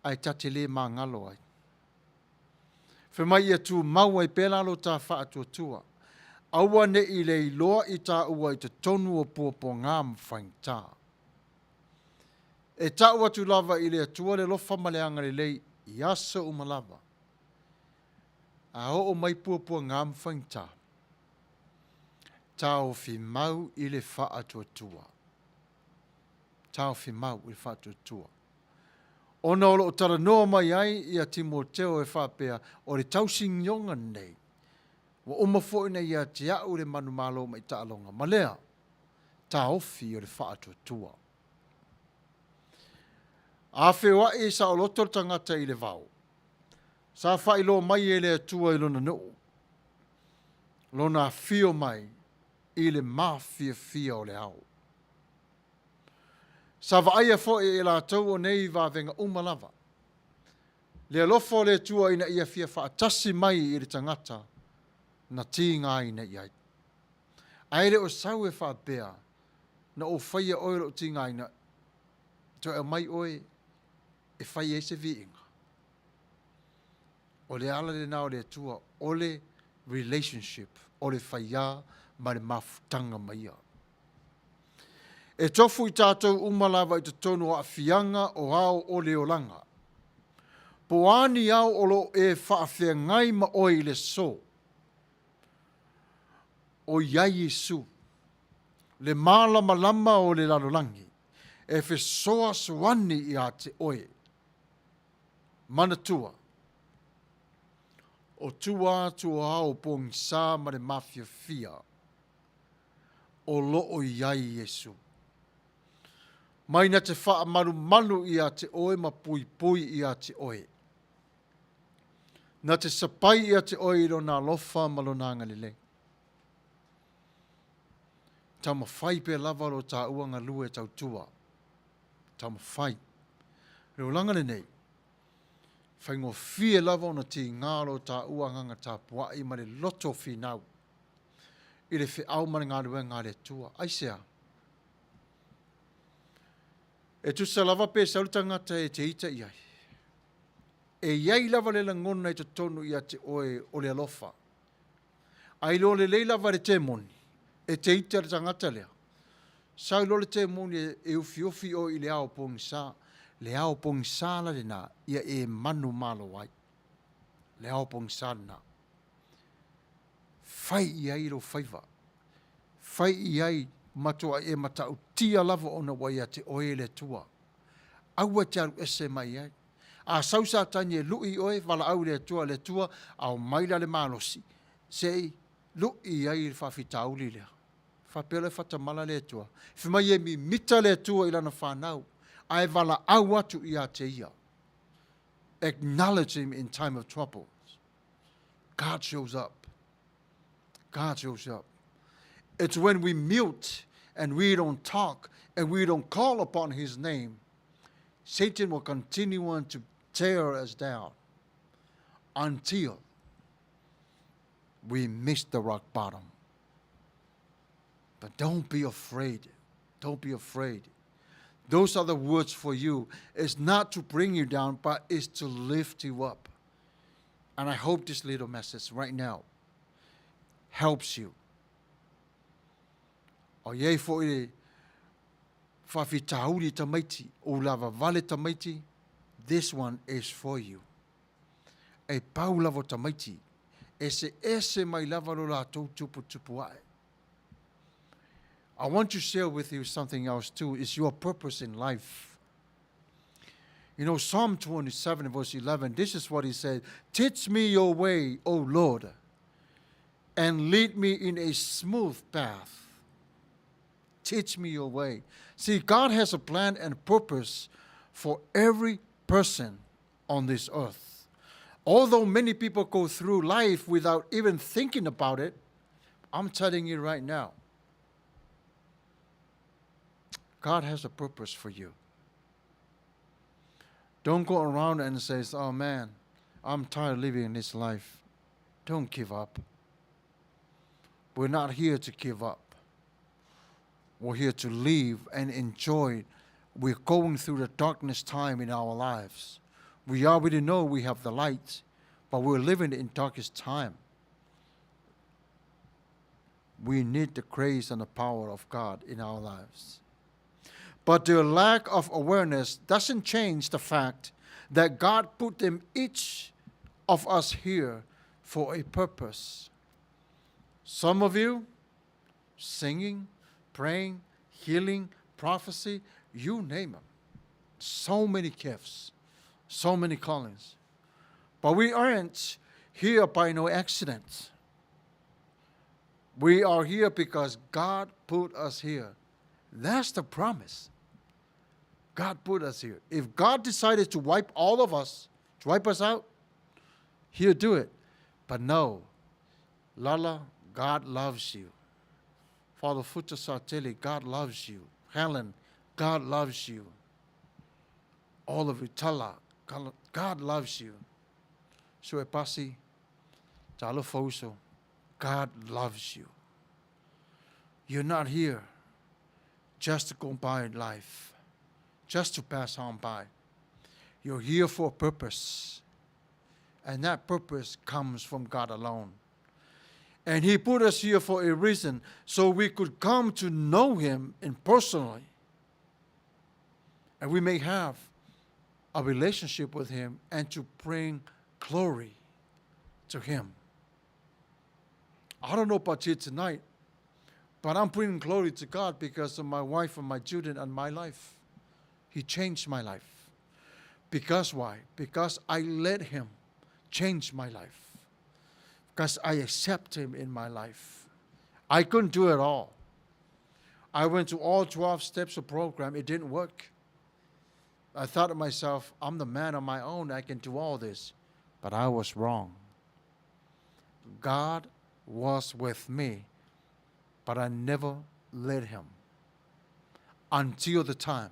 Speaker 2: ae ta te lē magalo ai. Fai mai ia tumau ai pea la lo ta faatuatua, aua ne i le iloa i taua i totonu o puapuagā ma faigata. E tau atu lava i le Atua le alofa ma le agalelei i aso uma lava, a oo mai puapuagā ma faigata, taofi mau i le faatuatua. Taofi mau i le faatuatua. Ona o lo o talanoa mai ai ia Timoteo e faapea, o le tausigioga nei, ua uma foi ona ia te a'u le manumalo mai taaloga ma lea taofi o le faatuatua. A feoaʻi saoloto le tagata i le vao, sa faailoa mai e le Atua i lona nuu, lona afio mai i le mafiafia o le ao. Sa vaaia foi e latou o nei vavega uma lava, le alofa o le Atua ina ia fia faatasi mai i le tagata na tigaina i ai. Ae le o sau e faapea, Na ou faia oe o lou tigaina, toe aumai oe e fai ai se viiga. O le ala lena o le Atua, o le relationship, o le faiā ma le mafutaga ma Ia. E tofu i tatou uma lava i totonu o aafiaga o ao o le olaga. Po o a ni ao o lo o e faafeagai ma oe i le aso, o i ai Iesu, le malamalama o le lalolagi, e fesoasoani ia te oe. Manatua, o tua atu o ao pogisa ma le mafiafia, o lo o i ai Iesu. Mai na te faamalumalu ia te oe ma puipui ia te oe. Na te sapai ia te oe i lona alofa ma lona agalelei. Taumafai pea lava lo taua galue tautua. Taumafai. Le olaga lenei, faigofie lava ona tiga lo taua agaga tapuai ma le loto finau i le feau ma le galuega a le Atua. Aisea? E tusa lava pe sau le tagata e te ita i ai. E i ai lava le lagona i totonu ia te oe o le alofa. A iloa lelei lava e le temoni e te ita le tagata lea, sau loa le temoni e ufiufi oe i le ao pogisa, le ao pogisa la lena ia e manumalo ai. Le ao pogisa lena. Fai i ai lou faiva. Fai i ai matuai e matautia lava ona ua ia te oe le Atua. Aua e te alu ese mai i ai. A sau Satani e luʻi i oe, valaau i le Atua, Le Atua, ao mai la le malosi, se i luʻi ai le faafitauli lea. Faapea loa e faatamala le Atua. Fai mai e mimita le Atua i lana fanau, ae valaau atu ia te ia. Acknowledge him in time of trouble. God shows up. God shows up. It's when we mute and we don't talk and we don't call upon his name, Satan will continue on to tear us down until we miss the rock bottom. But don't be afraid. Don't be afraid. Those are the words for you. It's not to bring you down, but it's to lift you up. And I hope this little message right now helps you. O iai foi le faafitauli tamaiti, o lava vale tamaiti, this one is for you. E pau lava o tamaiti, eseese mai lava lo latou tuputupu ae. I want to share with you something else too. It's your purpose in life. You know, Psalm 27, verse 11, this is what he said Teach me your way, O Lord, and lead me in a smooth path. Teach me your way. See, God has a plan and purpose for every person on this earth. Although many people go through life without even thinking about it, I'm telling you right now, God has a purpose for you. Don't go around and say, oh man, I'm tired of living this life. Don't give up. We're not here to give up. We're here to live and enjoy. We're going through the darkness time in our lives. We already know we have the light, but we're living in darkest time. We need the grace and the power of God in our lives. But their lack of awareness doesn't change the fact that God put them each of us here for a purpose. Some of you, singing, praying, healing, prophecy, you name them. So many gifts, so many callings. But we aren't here by no accident. We are here because God put us here. That's the promise. God put us here. If God decided to wipe all of us, to wipe us out, He'll do it. But no, Lala, God loves you. Father Futa Satele, God loves you. Helen, God loves you. All of you, Tala, God loves you. Suepasi, Talofoso, God loves you. You're not here just to go by in life, just to pass on by. You're here for a purpose. And that purpose comes from God alone. And He put us here for a reason, so we could come to know Him in personally. And we may have a relationship with Him and to bring glory to Him. I don't know about you tonight, but I'm bringing glory to God because of my wife and my children and my life. He changed my life. Because why? Because I let Him change my life. Because I accept Him in my life. I couldn't do it all. I went to all 12 steps of program. It didn't work. I thought to myself, I'm the man on my own. I can do all this. But I was wrong. God was with me, but I never let him until the time.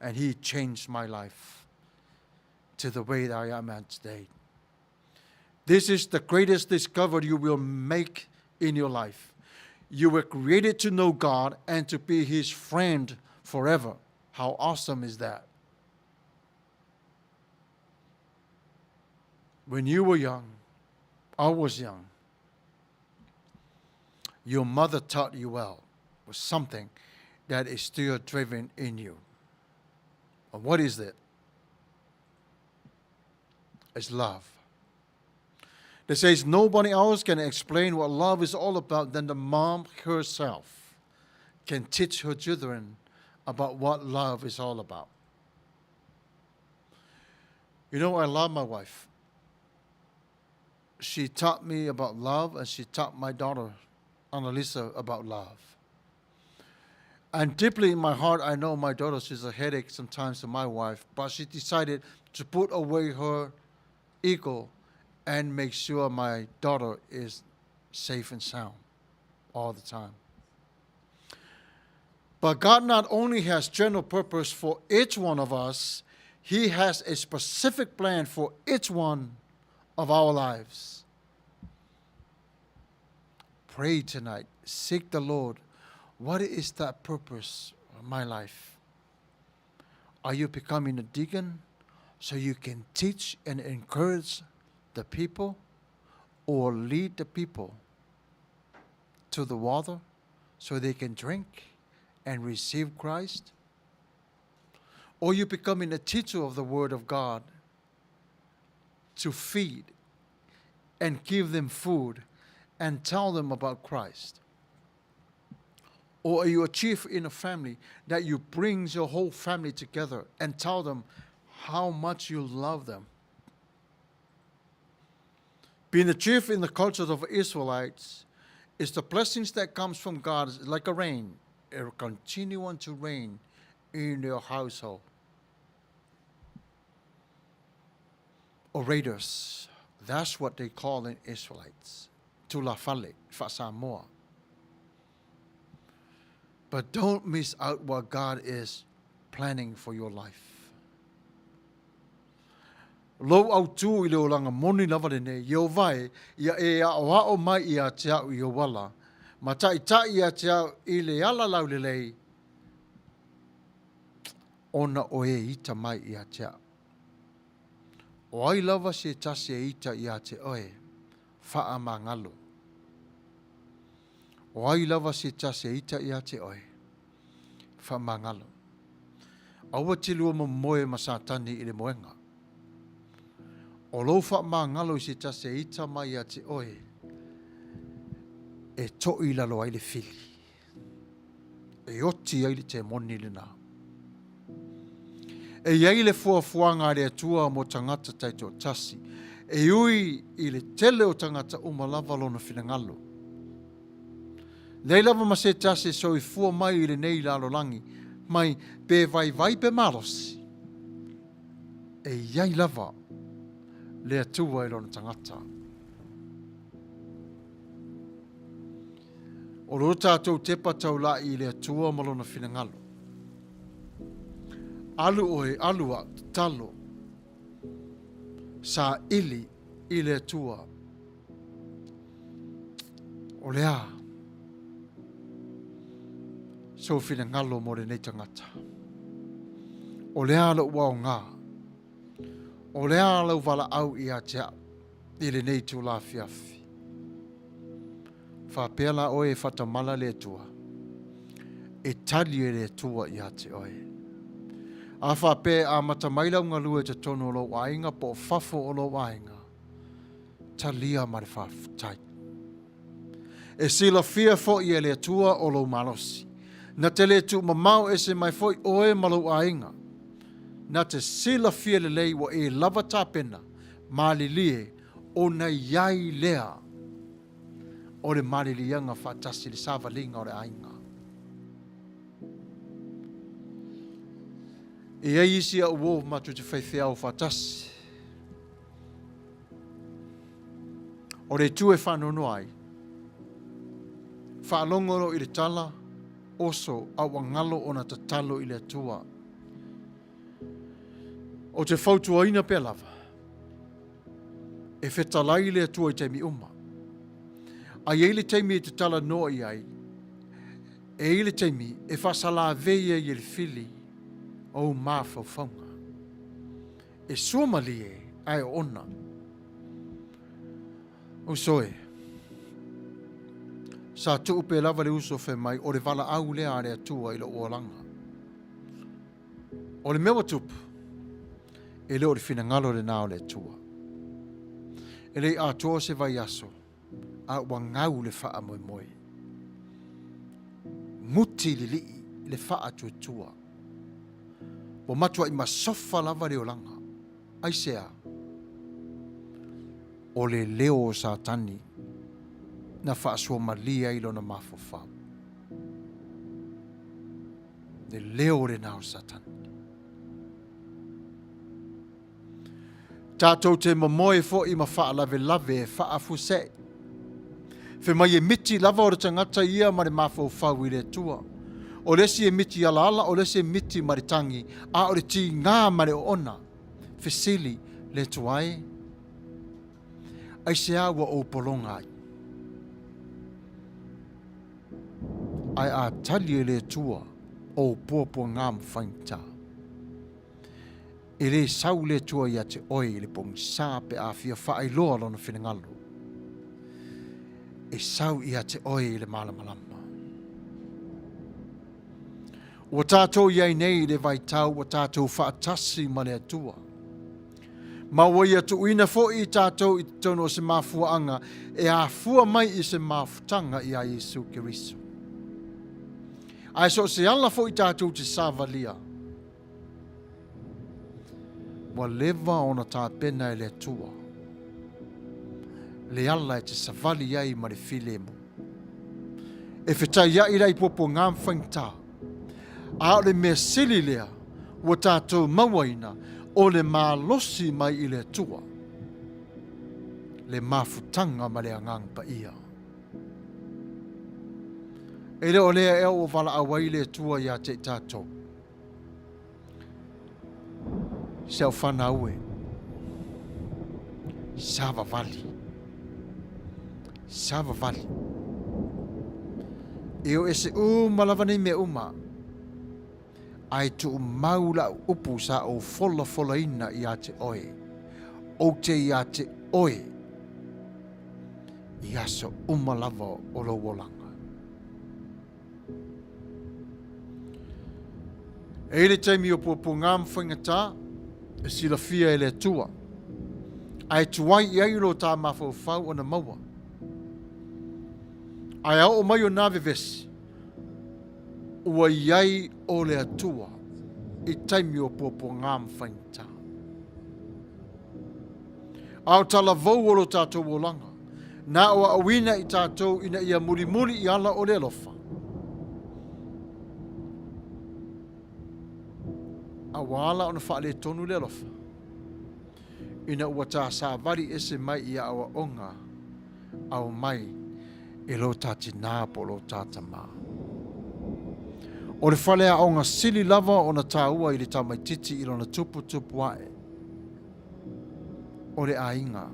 Speaker 2: And he changed my life to the way that I am at today. This is the greatest discovery you will make in your life. You were created to know God and to be his friend forever. How awesome is that? When you were young, I was young. Your mother taught you well was something that is still driven in you. And what is it? It's love. They says nobody else can explain what love is all about than the mom herself can teach her children about what love is all about. You know, I love my wife. She taught me about love, and she taught my daughter, Annalisa, about love. And deeply in my heart, I know my daughter, she's a headache sometimes to my wife, but she decided to put away her ego and make sure my daughter is safe and sound all the time. But God not only has general purpose for each one of us, He has a specific plan for each one of our lives. Pray tonight. Seek the Lord. What is that purpose of my life? Are you becoming a deacon so you can teach and encourage the people or lead the people to the water so they can drink and receive Christ? Or you becoming a teacher of the Word of God to feed and give them food and tell them about Christ? Or are you a chief in a family that you bring your whole family together and tell them how much you love them. Being a chief in the culture of Israelites is the blessings that comes from God is like a rain. It will continue on to rain in your household. Orators, that's what they call in Israelites. Tulafale, Samoa. But don't miss out what God is planning for your life. Lou autū i le olaga moni lava lenei, Ieova e, ia e aʻoaʻo mai iā te au i ou ala, ma taʻitaʻi iā te au i le ala laulelei, ona o e ita mai iā te au. O ai lava se tasi e ita iā te oe, faamagalo. O ai lava se tasi e ita iā te oe, faamagalo. Aua te lua momoe ma Satani i le moega. O lou faamagalo i se tasi e ita mai ia te oe, e toʻi i lalo ai le fili. E oti ai le temoni lena. E i ai le fuafuaga a le Atua mo tagata taitoatasi, e ui i le tele o tagata uma lava lona finagalo. Leai lava ma se tasi e soifua mai i lenei lalolagi, mai pe vaivai pe malosi, e i ai lava le Atua i lona tagata. O lo tatou tepa taulaʻi i le Atua ma lona finagalo. Alu oe, alu au, tatalo, saili i le Atua. O le a sou finagalo mo lenei tagata? O le a lou aoga? O le a lau valaau ia te au i lenei itula afiafi? Faapea la oe e faatamala le Atua, e tali e le Atua ia te oe. A faapea e amata mai lau galue i totonu o lou aiga po o fafo o lou aiga, talia ma le faafetai. E silafia foi e le Atua o lou malosi. Na te le tuumamao ese mai foi oe ma lou aiga. Na te silafia lelei ua e lava tapena, malilie, ona i ai lea o le maliliaga faatasi i le savaliga o le aiga. E i ai isi au uo matou te faifeau faatasi. O le itu e faanoanoa ai, faalogo loa i le tala, oso a ua galo ona tatalo i le Atua. Ou te fautuaina pea lava, e fetalai le Atua i taimi uma. A i ai le taimi e te talanoa i ai, e i ai le taimi e faasalavei ai e le fili ou mafaufauga. E sua malie ae oona. Uso e. Sa tuu pea lava le uso fai mai, o le valaau lea a le Atua i lou olaga. O le mea ua tupu, e le o le finagalo lena o le Atua. E le i atoa se vaiaso, a ua gau le faamoemoe. Guti lilii le faatuatua. Ua matuai masofa lava le olaga. Aisea? O le leo o Satani na faasuamalie ai lona mafaufau. Le leo lena o Satani. Tatou te momoe foi ma faalavelave e faafuasei. Fai mai e miti lava o le tagata ia ma le mafaufau i le Atua. O le isi e miti alaala, o le isi e miti ma le tagi, a o le tigā ma le oona. Fesili le Atua e, Aisea ua ou pologa ai? Ae a tali e le Atua ou puapuagā ma faigata. E le sau le Atua ia te oe i le pogisa pe a fia faailoa lona finagalo. E sau ia te oe i le malamalama. Ua tatou i ai nei i le vaitau ua tatou faatasi ma le Atua. Ma ua ia tuuina foi i tatou i totonu o se mafuaaga e afua mai i se mafutaga iā Iesu Keriso. Ae so o se ala foi tatou te savalia. Ua leva ona tapena e le Atua le ala e te savali ai ma le filemu. E fetaiaʻi la i puapuagā ma faigata, a o le mea sili lea ua tatou mauaina o le malosi mai i le Atua, le mafutaga ma le Agaga Paia. E le o lea ea ua valaau ai le Atua ia te i tatou. Si au fanau e, savavali, savavali. E o ese uma lava nei mea uma, ae tuumau lau upu sa ou folafolaina ia te oe, ou te ia te oe, i aso uma lava o lou olaga. E i le taimi o puapuagā ma faigata, e silafia e le Atua, ae tuai i ai lo tā mafaufau ona maua. Ae a oo mai o nā vevesi, ua i ai o le Atua i taimi o puapuagā ma faigata. A o talavou o lo tatou olaga, na o aʻauina i tatou ina ia mulimuli i ala o le alofa. A ua ala ona faaletonu le alofa, ina ua ta savali ese mai i aʻoaʻoga a omai e lo ta tinā po o lo ta tamā. O le fale aoga sili lava ona tāua i le tamaititi i lona tuputupu ae, o le aiga.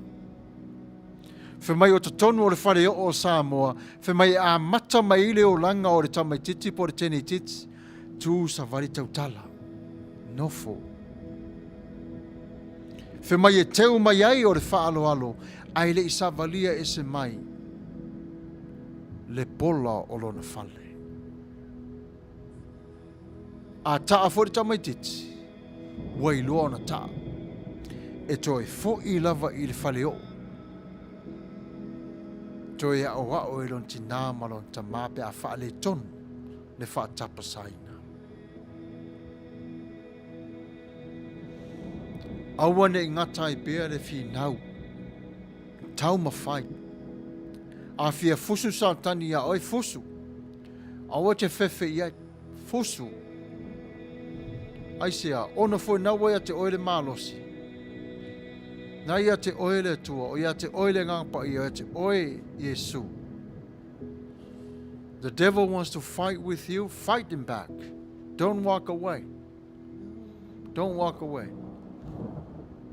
Speaker 2: Fai mai o totonu o le fale oo o Samoa, fai mai e amata mai ai le olaga o le tamaititi po o le teneititi, tu savali tautala, nofo. Fai mai e teu mai ai o le faaaloalo, ae le i savalia ese mai le pola o lona fale. A taa foi le tamaititi, ua iloa ona taa. E toe foi lava i le fale oo. Toe aʻoaʻo e lona tinā ma lona tamā pe a faaletonu le faatapasaina. Aua ne i gata ai pea le finau. Taumafai. A fia fusu Satani iā oe, fusu. Aua e te fefe i ai. Fusu. Aisea, ona foi na ua ia te oe le malosi. Na ia te oe le Atua, o ia te oe le Agaga Paia, o ia te oe Iesu. The devil wants to fight with you, fight him back. Don't walk away. Don't walk away.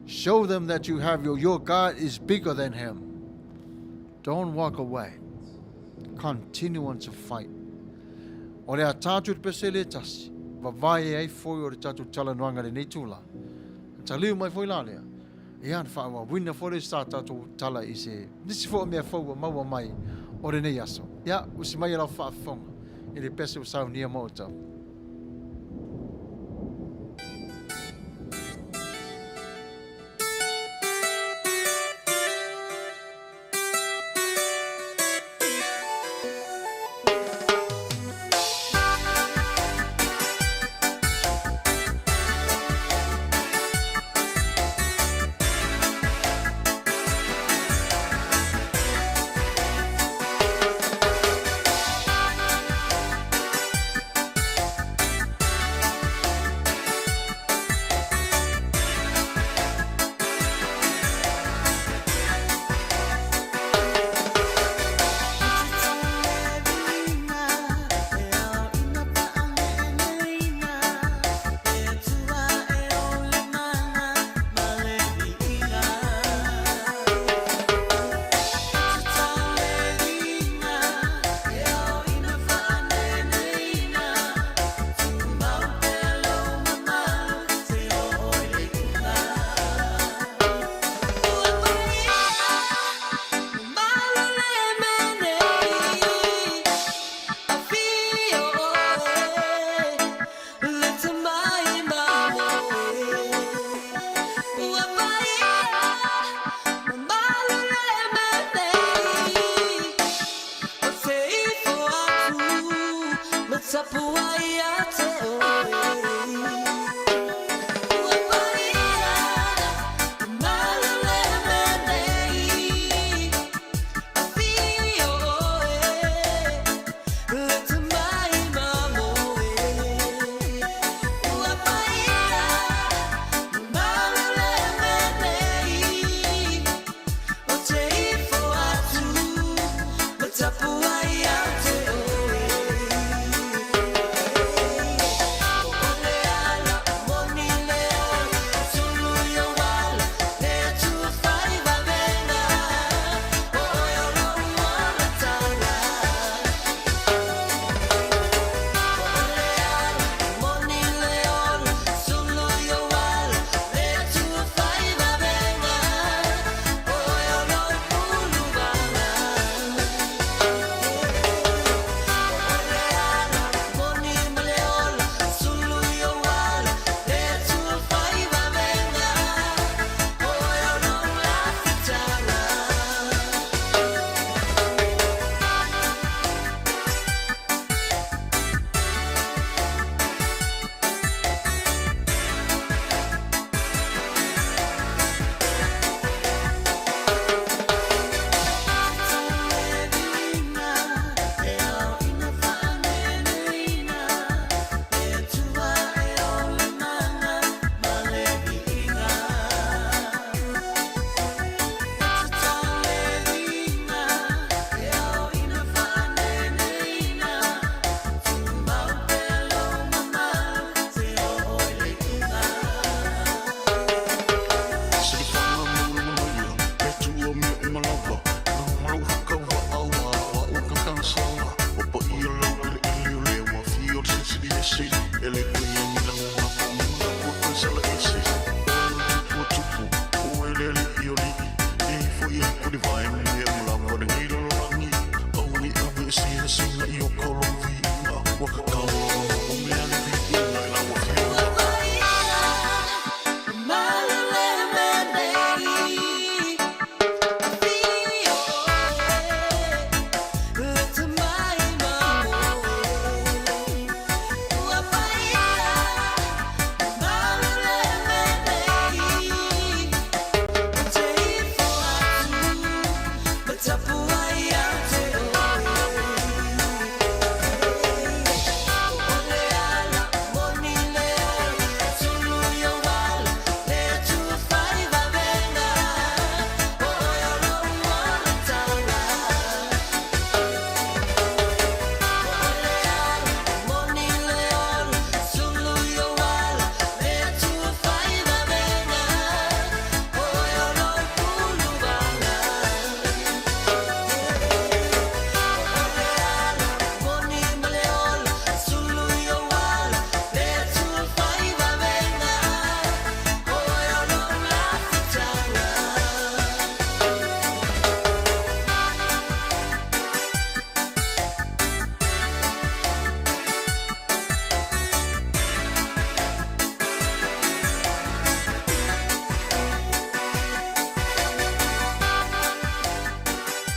Speaker 2: Show them that you have your, your God is bigger than him. Don't walk away. Continue on to fight. O le a tātou te pese le tasi, vavae ai foi o le tātou talanoaga lenei tūla. Taliu mai foi la lea. Ia, na whaawawina foi le sa tātou tala i se nisi foi o mea fou ua maua mai o lenei aso. Ia, usi mai e lau faafofoga i le pese ua saunia mo outou.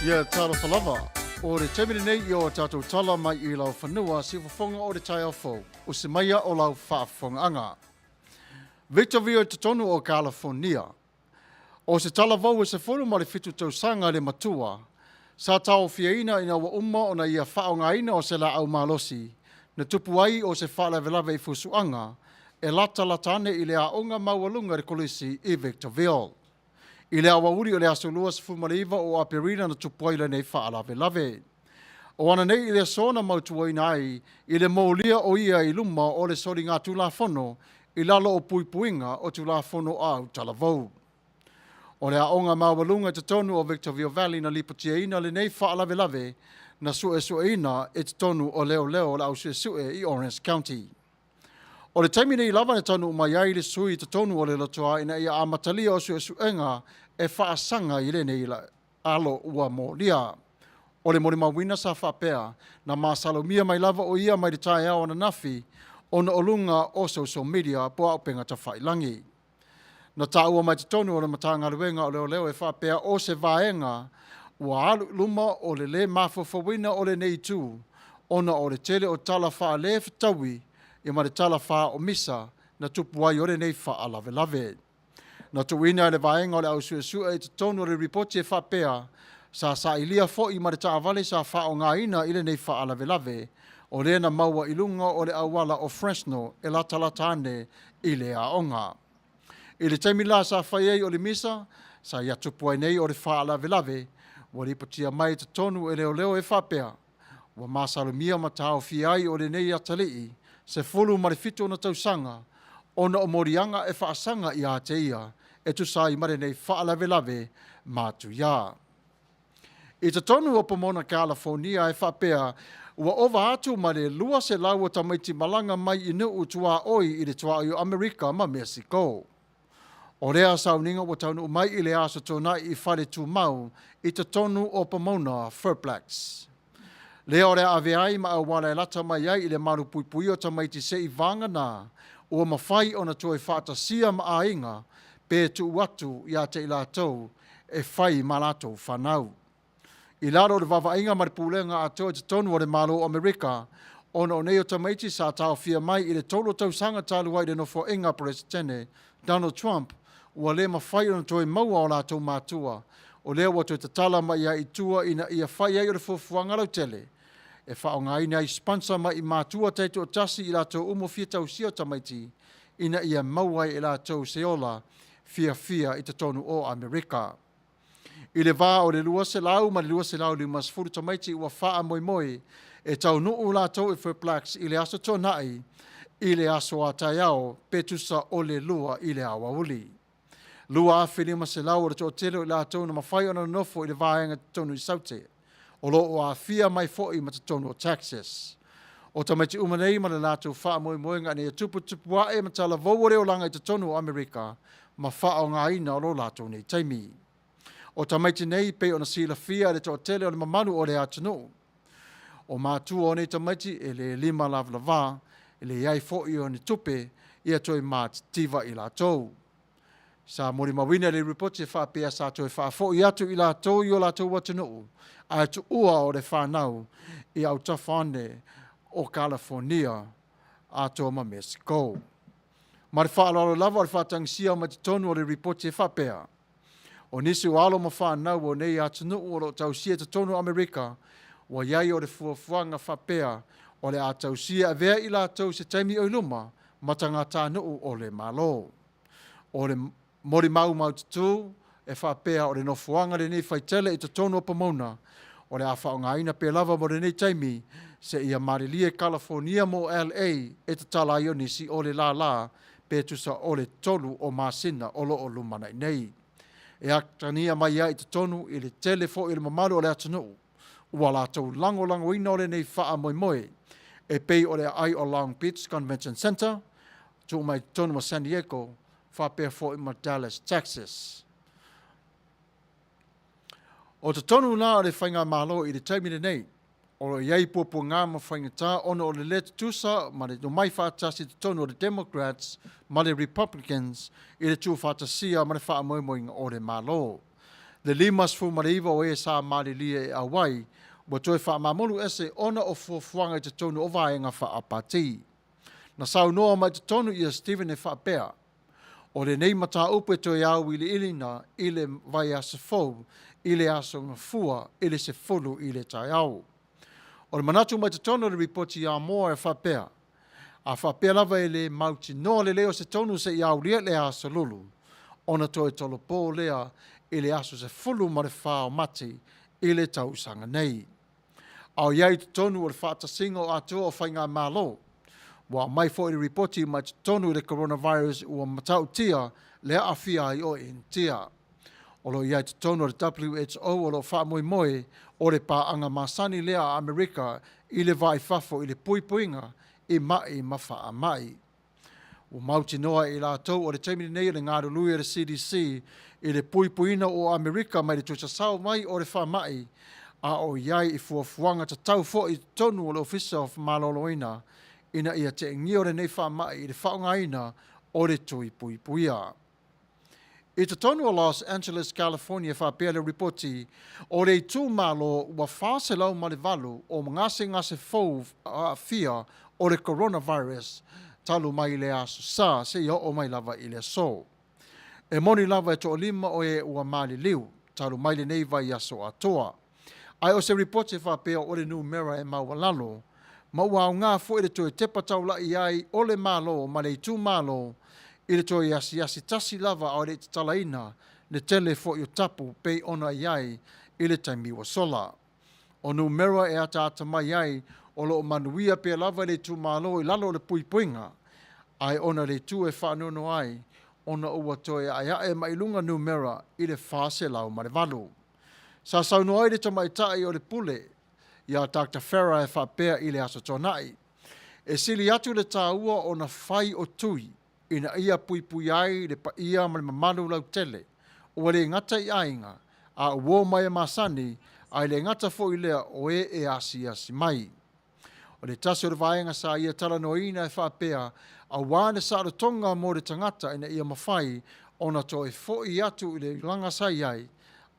Speaker 2: Ia talofa lava, o le taimi lenei i o tatou tala mai i lau fanua siufofoga o le taeao fou, usi maia o lau faafofogaaga. Victorville i totonu o Kalafonia. O se talavou e 17 tausaga le matua, sa taofiaina ina ua uma ona ia faaaogaina o se laau malosi na tupu ai o se faalavelave i fusuaga e latalata ane i le aoga maualuga i le kolisi i Victorville. I le aoauli o le aso 29 o Aperila na tupu ai lenei faalavelave. O ananei i le aso na mautuaina ai i le molia o ia i luma o le soligatulafono i lalo o puipuiga o Tulafono a Talavou. O le aoga maualuga i totonu o Victorville Valley na lipotiaina lenei faalavelave na suesueina i totonu o leoleo o le au suesue i Orange County. O le taimi nei lava na taunuu mai ai le sui i totonu o le lotoa ina ia amatalia o suesuega e faasaga i lenei alo ua molia. O le molimauina sa faapea, na masalomia mai lava o ia mai le taeao ananafi ona o luga o social media po o auupega tafailagi. Na taua mai totonu o le Matagaluega o Leoleo e faapea o se vaega ua alu i luma o le lē mafaufauina o lenei itu ona o le tele o tala faalē-fetaui ia ma le tala faaomisa na tupu ai o lenei faalavelave. Na tuuina e le vaega o le au suesue i totonu o le ripoti e faapea, sa sailia foi ma le taavale sa faaaogaina i lenei faalavelave, o lea na maua i luga o le auala o Fresno e latalata ane i le aoga. I le taimi la sa fai ai o le misa, sa ia tupu ai nei o le faalavelave, ua lipotia mai i totonu e leoleo e faapea, ua masalomia ma taofia ai o lenei atalii 17 ona tausaga ona o moliaga e faasaga ia te ia e tusa ai ma lenei faalavelave matuia. I totonu o Pomona, Kalafonia e faapea, ua ova atu ma le 200 o tamaiti malaga mai i nuu tuaoi i le tuaoi o Amerika ma Mesiko. O lea sauniga ua taunuu mai i le aso Toonai i fale tumau i totonu o Pomona Fairplex. Lea o le a avea ai ma auala e lata mai ai i le malupuipuia o tamaiti se'i vagana ua mafai ona toe faatasia ma aiga pe tuu atu ia te i latou e fai ma latou fanau. I lalo o le vaavaaiga ma le pulega atoa i totonu o le Malo o Amerika, ona o nei o tamaiti sa taofia mai i le 3 tausaga talu ai i le nofoaiga a Peresetene Donald Trump, ua le mafai ona toe maua o latou matua, o lea ua toe tatala mai ai i tua ina ia fai ai o le fuafuaga lautele e faaaogaina ai sponsor mai i matua taitoatasi i latou uma fia tausia o tamaiti ina ia maua ai e latou se ola fiafia i totonu o Amerika. I le va o le 200 ma le 250 tamaiti ua faamoemoe e taunuu latou i Fairplex i le aso Toonai i le aso a taeao pe tusa o le 2 i le aoauli. 2,500 o le toatele o i latou na mafai ona nonofo i le vaega totonu i Saute, o lo o aafia mai foi ma totonu o Texas. O tamaiti uma nei ma le latou faamoemoega ina ia tuputupu ae ma talavou o le olaga i totonu o Amerika ma faaaogaina o lo latou nei taimi. O tamaiti nei pei ona silafia e le toatele o le mamalu o le atunuu. O matua o nei tamaiti e le lima lavalavā, e leai foʻi o ni tupe ia toe matitiva i latou. Sa molimauina le ripoti e faapea sa toe faafoʻi atu i latou i o latou atunuu ae tuua o le fanau i autafa ane o Kalafonia atoa ma Mesiko. Ma le faaaloalo lava o le faatagisia mai totonu o le ripoti e faapea, O nisi o alo ma fanau o nei atunuu o lo o tausia i totonu o Amerika, ua i ai o le fuafuaga faapea o le a tausia e avea i latou i se taimi o i luma ma tagatanuu o le Malo. O le molimau maututū e faapea o le nofoaga lenei faitele i totonu o Pomona, o le a faaaogaina pea lava mo lenei taimi seia malilie Kalafonia mo LA e tatala ai o nisi o le lālā pe tusa o le 3 o masina o lo o lumanai nei. E atagia mai ai i totonu i le tele foi o le mamalu o le atunuu ua latou lagolagoina o lenei faamoemoe e pei o le aai o Long Beach Convention Center, tuu mai totonu o San Diego faapea foi ma Dallas, Texas. O totonu la o le Faigamalo i le taimi lenei, o lo o i ai puapuaga ma faigata ona o le le tutusa ma le omai faatasi i totonu o le Democrats ma le Republicans i le tuufaatasia ma le faamoemoeina o le Malo. Le 59 o e sa malilie e auai ua toe faamamulu ese ona o fuafuaga i totonu o vaega faa-pati. Na saunoa mai totonu ia Stephen e faapea, O lenei mataupu e toe auiliiliina i le vaiaso fou i le Aso Gafua i le 10 i le taeao. O le manatu mai totonu o le ripoti ia Moore e faapea, A faapea lava e le mautinoa lelei o se tonu seia aulia le Aso Lulu, ona toe tolopo lea i le aso 14 o Mati i le tausaga nei. A o i ai i totonu o le faatasiga o atoa o faigamalo, ua aumai foi le ripoti mai totonu i le coronavirus ua matautia le aafia ai o Initia. O lo o i ai totonu o le WHO o lo o faamoemoe o le paaga masani lea a Amerika i le va i fafo i le puipuiga i maʻi ma faamai. Ua mautinoa e i latou o le taimi lenei o le galulue a le CDC i le puipuiina o Amerika mai le tuasasao mai o le faamai, a o i ai i fuafuaga tatau foi i totonu o le Ofisa o Maloloina ina ia teʻegia o lenei faamai i le faaaogaina o le tui puipuia. I totonu o Los Angeles, California, faapea le ripoti, o le itumalo ua 408 o gasegase fou aafia o le coronavirus talu mai le Aso Sa seia oo mai lava i le aso. E moni lava e toalima o e ua maliliu talu mai lenei vaiaso atoa. Ae o se ripoti e faapea o le numera e maualalo, ma ua aoga foi le toe tepa taulaʻi ai o le Malo ma le itumalo i le toe asiasi tasi lava a o le i tatalaina le tele foi o tapu pei ona i ai i le taimi ua sola. O numera e ataata mai ai o lo o manuia pea lava le itumalo i lalo o le puipuiga, ae ona le itu e faanoanoa ai ona ua toe aeae mai luga numera i le 408. Sa saunoa ai le tamaitai o le pule iā Doctor Farah e faapea i le Aso Toonai, E sili atu le taua ona fai o tui ina ia puipuia ai le paia ma le mamalu lautele, ua le gata i aiga, a uo mai e masani, ae le gata foi lea o e e asiasi mai. O le tasi o le vaega sa ia talanoaina e faapea, aua le saolotoga mo le tagata ina ia mafai ona toe foi atu i le laga sa i ai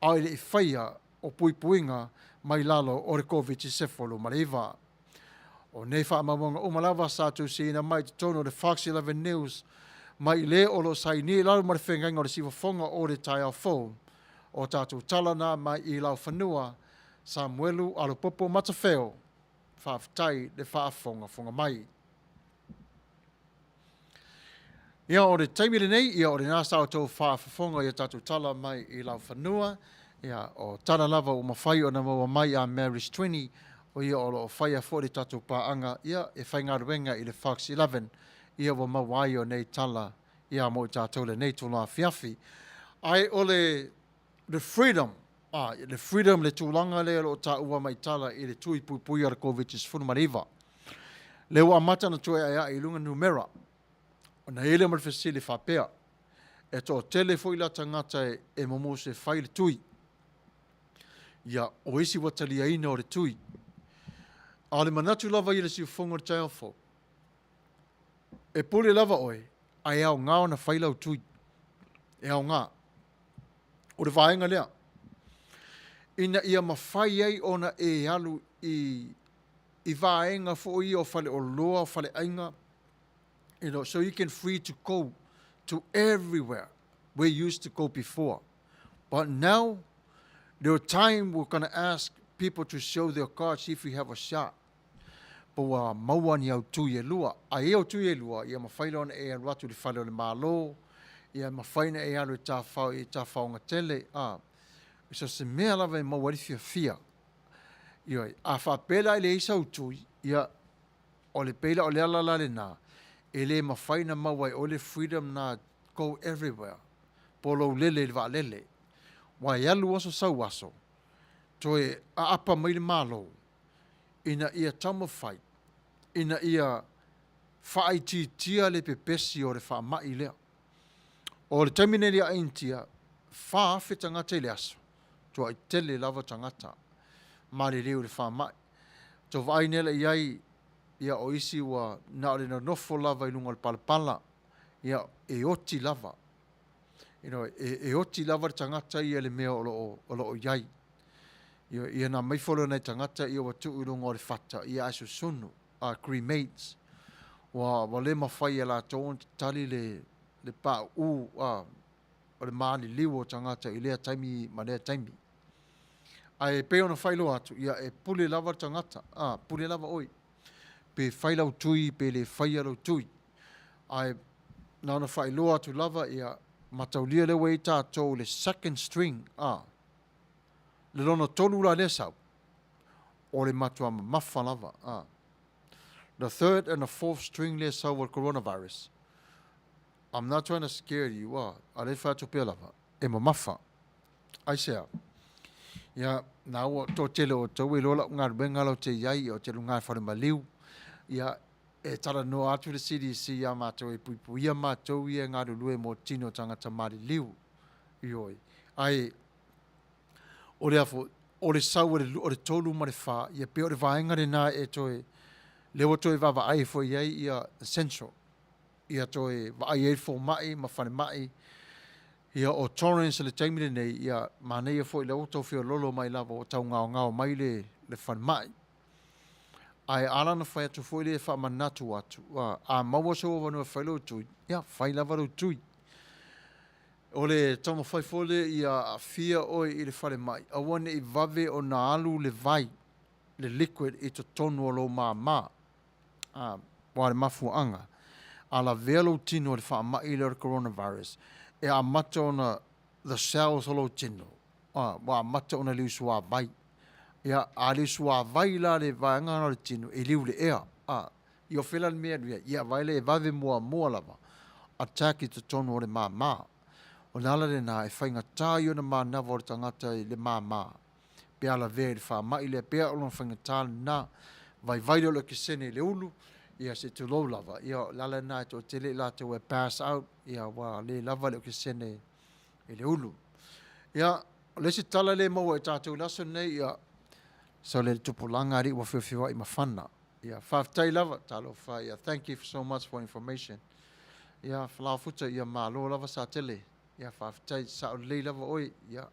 Speaker 2: a e le i faia o puipuiga mai lalo o le Koviti-19. O nei faamaumauga uma lava sa tusiina mai i totonu o le Fox 11 News mai i le o lo o sainia i lalo ma le feagaiga o le siufofoga o le taeao fou. O tatou tala na mai i Laufanua, Samuelu Alopopo Matafeo. Faafetai le faafogafoga mai. Ia, o le taimi lenei, ia, o lena sa outou faafofoga i a tatou tala mai i Laufanua. Ia, o tala lava ua mafai ona maua mai a Mary's 20, o ia o lo o faia foi le tatou paaga, ia, e faigaluega i le Fox 11, ia ua maua ai o nei tala, ia, mo i tatou lenei itula afiafi. Ae o le le freedom, a, le freedom le tulaga lea o lo o taua mai tala i le tui puipuia o le Koviti-19. Lea ua amata ona toe aeae i luga numera. Ona i ai lea ma le fesili faapea, e toatele foi la tagata e musu e fai le tui. Ia, o isi ua taliaina o le tui. A o le manatu lava ia i le siufofoga o le taeao fou, e pule lava oe, ae aoga ona fai lau tui. E aoga. O le vaega lea, ina ia mafai ai ona e alu i, i vaega foi ia o faleoloa, o faleaiga, you know, so you can free to go to everywhere where you used to go before. But now, there are time we're going to ask people to show their cards if you have a shot. Po ua maua ni au tui e lua. A i au tui e lua, ia mafai loa ona e alu atu i le fale o le Malo, ia mafai ona e alu e tafao i tafaoga tele, a, so se mea lava e maua ai le fiafia. Ioe, a faapea la e leai sau tui, ia, o le pei la o le ala la lena, e le mafai ona maua e oe le freedom na go everywhere, po o lou lele i le vaalele. Ua e alu aso sau aso, toe aapa mai le Malo, ina ia taumafai ina ia faaitiitia le pepesi o le faamai lea. O le taimi nei i Initia, 4,000 tagata i le aso, tuai tele lava tagata maliliu i le faamai. Tou vaai nei la i ai, ia o isi ua na o le nonofo lava i luga o le palapala, ia e oti lava. You know, e, e oti lava le tagata ia le mea o lo o, o lo o i ai. Ia, ia na mai folo nei tagata ia ua tuu i luga o le fata, ia ae susunu, a cremates. Ua, ua le mafai e latou ona tatali le, le pauu a, o le maliliu o tagata i lea taimi ma lea taimi. Ae pei ona faailoa atu, ia e pule lava le tagata, a, pule lava oe. Pe fai lau tui, pe le faia lau tui. Ae na ona faailoa atu lava, ia, mataulia lea ua i ai tatou i le second string, a, le lona tolu la lea sau, o le matua mamafa lava, a. The third and the fourth string lea sau o le coronavirus, I'm not trying to scare you, a, a lea e fai atu pea lava, e mamafa. Aisea? Ia, na ua toatele o outou e iloa lau galuega la ou te i ai, ou te luga i fale maliu. Ia, e talanoa atu le CDC iā matou e puipuia matou ia e galulue mo tino o tagata maliliu. Ioe. Ae, o le a foi, o le sau o le, o le tolu ma le whā, ia pei o le vaega lena e toe, lea ua toe vaavaai foi i ai ia essential. Ia toe vaai ai le fomai ma falemai. Ia o Torrens i le taimi lenei, ia manaia foi lea ua tau feololo mai lava ua tau gaogao mai le, le falemai. Ae ala ona fai atu foi lea e faamanatu atu, a, a maua sou avanoa e fai lou tui, ia fai lava lou tui. O le taumafai foi lea ia aafia oe i le falemai, aua ne i vave ona alu le vai, le liquid i totonu o lou māmā. A, ua le mafuaaga, a lavea lou tino i le faamai lea o le coronavirus, e amata ona the cells o lou tino, a, ua amata ona liu suavai. Ia, a liu suavai la le vaega lena o le tino, e liu i le ea. A, i o fea la le mea e alu i ai? Ia, vaai lea e vave muamua lava attack i totonu o le māmā. O le ala lena e faigata ai ona manava o le tagata i le māmā. Pe a lavea i le faamai lea, pea o lona faigata lena, vaivai lea o le okesene i le ulu, ia se i tulou lava, ia o le ala lena e toatele i latou e pass out, ia ua le lava le okesene i le ulu. Ia, o le isi tala lea e maua e tatou i le aso lenei, ia, sa le tupulaga alii ua feofeoai mafana. Ia, faafetai lava, talofa, ia, thank you so much for information. Ia, Falaofuta, ia malo lava Satele. Ia, faafetai, sao lelei lava oe, ia,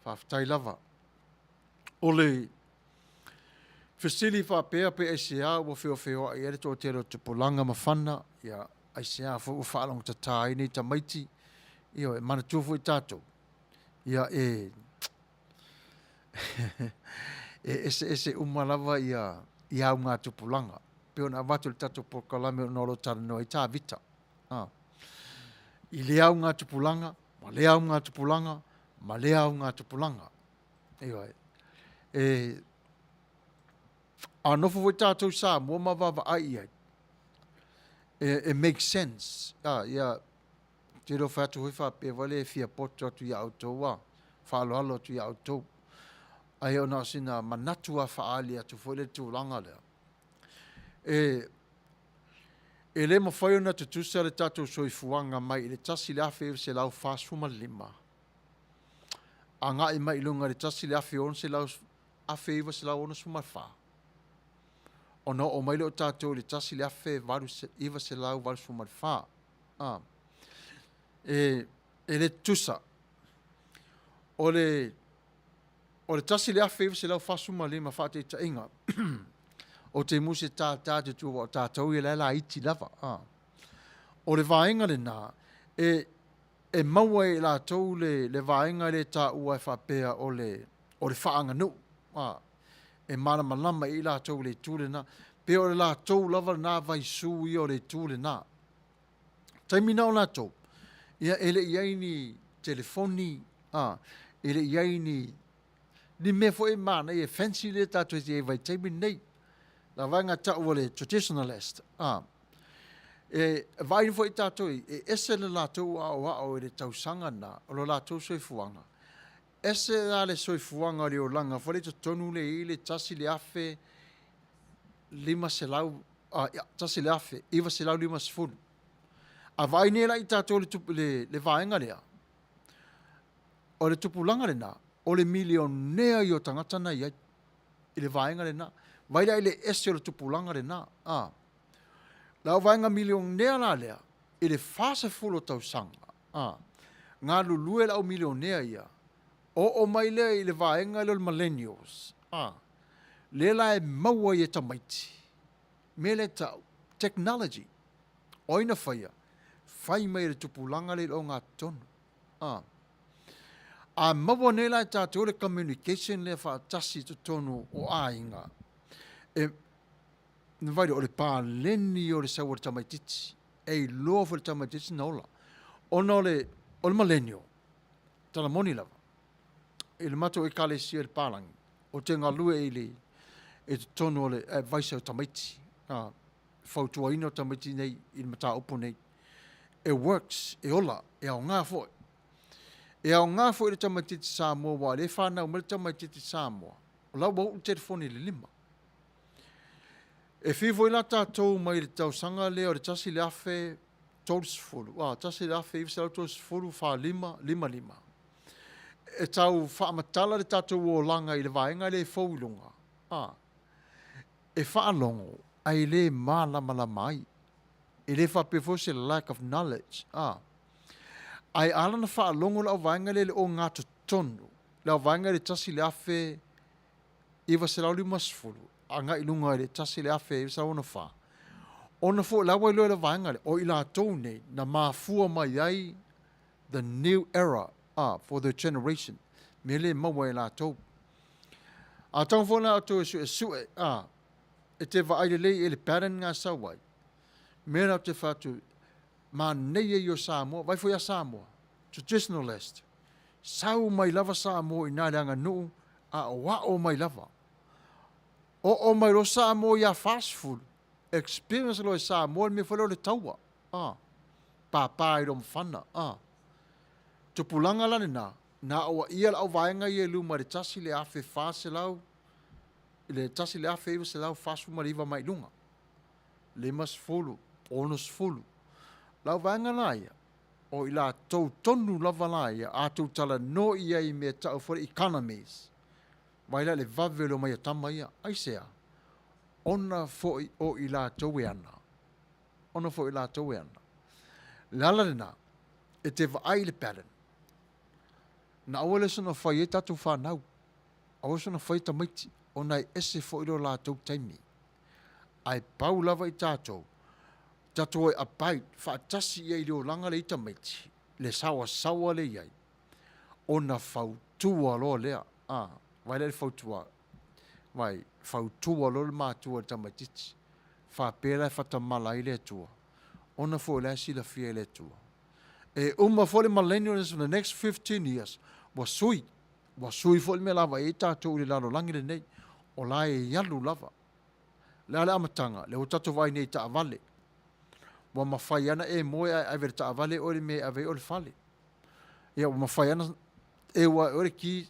Speaker 2: Faafetai lava. O le fesili faapea pe aisea ua feofeoai ai le toatele o tupulaga ma fana, ia, aisea foi ua faalogotatā ai nei tamaiti, ioe, e manatua foi tatou, ia, e, e eseese uma lava ia, ia augatupulaga. Pei ona avatu i le tatou polokalame ona o lo o talanoa ai Tavita. A. I lea augatupulaga, ma lea augatupulaga, ma lea augatupulaga. Ioe. E, a nofo foi tatou i Samoa ma vaavaai i ai, e, e make sense. A, ia, te iloa fai atu foi faapea foi lea e fia poto atu ia outou a, faaaloalo atu ia outou. Ae ona o sina manatu a faaali atu foi le tulaga lea. E, e le mafai ona tutusa le tatou soifuaga mai i le 1945 agai mai i luga i le 1964. Ona oo mai lea o tatou i le 1984, a, e, e le tutusa. O le, o le 1945 faataitaiga, ou te musu e tātā atu i tua aua o tatou ia la e laiti lava, a. O le vaega lena, e, e maua ai e latou le, le vaega lea e taua e faapea o le, o le faaaganuu, a. E malamalama i ai latou i le itu lena. Pe o le latou lava lena vaisu ia o le itu lena. Taimi na o latou, ia e le i ai ni telefoni, a, e le i ai ni, ni mea foi e manaia e fancy lea tatou te i ai i vaitaimi lenei. La vaega tau o le traditionalist, a, e vaai foi tatou e ese le latou aoao i le tausaga lena o lo latou soifuaga, ese la le soifuaga o le olaga foi lea i totonu lea e i ai le 1500, a, 1950. A vaai nei la i tatou i le, le vaega lea, o le tupulaga lena, o le milionea ia o tagata na i ai i le vaega lena. Vaai la i le ese o le tupulaga lena, a. Le au vaega milionea la lea, i le 40 o tausaga, a, galulue le au milionea ia, oo mai lea i le vaega lea o le millennials, a, lea la e maua ai e tamaiti, mea lea e tau, technology. O ai na faia? Fai mai e le tupulaga lea i le ogatotonu. A. A maua nei la e tatou le communication lea faatasi i totonu o aiga, e, na vaai o le paleni o le sau a le tamaitiiti, e iloa foi e le tamaitiiti na ola. Ona o le, o le millennial, tala moni lava, i le matou ekalesia i le Palangi, ou te galue i le, i totonu o le advisor o tamaiti, a, fautuaina o tamaiti nei i le mataupu nei. E works, e ola, e aoga foi. E aoga foi i le tamaitiiti Samoa, aua o lea e fanau mai le tamaitiiti Samoa, o la ua uu le telefoni i le lima. E fiu foi la tatou mai le tausaga lea o le 1030, a, 1930, 45, 55, e tau faamatala le tatou olaga i le vaega lea e fou i luga, a, e faalogo ae le malamalama ai. E le faapea foi o se lack of knowledge, a. Ae ala ona faalogo le auvaega lea i le ogatotonu, le auvaega i le 1950 agai i luga i le 1964, ona foi o la ua iloa e le vaega lea, o i latou nei na mafua mai ai the new era a, for the generation, mea lea e maua e latou. A tago foi la outou e suesue, a, e te vaai lelei i le pattern nga sau ai, mea la ou te fai atu, manaia ia o Samoa, vaai foi ia Samoa, traditionalist, sau mai lava Samoa i ina i le aganuu, aoao mai lava. Oo mai loa Samoa ia 40, experience loa e Samoa le mea foi lea o le taua, a, pāpā i lomafana, a. Tupulaga la lena, na aoaia le auvaega ia i luma i le 1400, i le 1949 mai luga, 50, 60. Le auvaega la ia, o i latou tonu lava la ia, a tou talanoa i ai i mea tau foi le economies, vaai la i le vave o le omai a tama ia, aisea? Ona foi o i latou e ana, ona foi o i latou e ana. O le ala lena, e te vaai i le pattern, na aua le soona fai ai tatou fanau, aua le soona fai tamaiti, ona e ese foi lo latou taimi. Ae pau lava i tatou, tatou e abide faatasi i ai i le olaga lea i tamaiti, le saoasaoa lea i ai, ona fautua loa lea, a, vaai la i le fautua, vaai, fautua loa le matua i le tamaitiiti, faapea la e faatamala ai le Atua, ona foi o la e silafia e le Atua. E uma foi le millennialism the next 15 years, ua sui, ua sui foi le mea lava i ai tatou i le lalolagi lenei, o la e alu lava. O le a le amataga? Lea ua tatou vaai nei i taavale. Ua mafai lava ona e moe ae ave i le taavale oe le mea e ave ai oe i le fale. Ia ua mafai lava ona eu lava e oe le ki,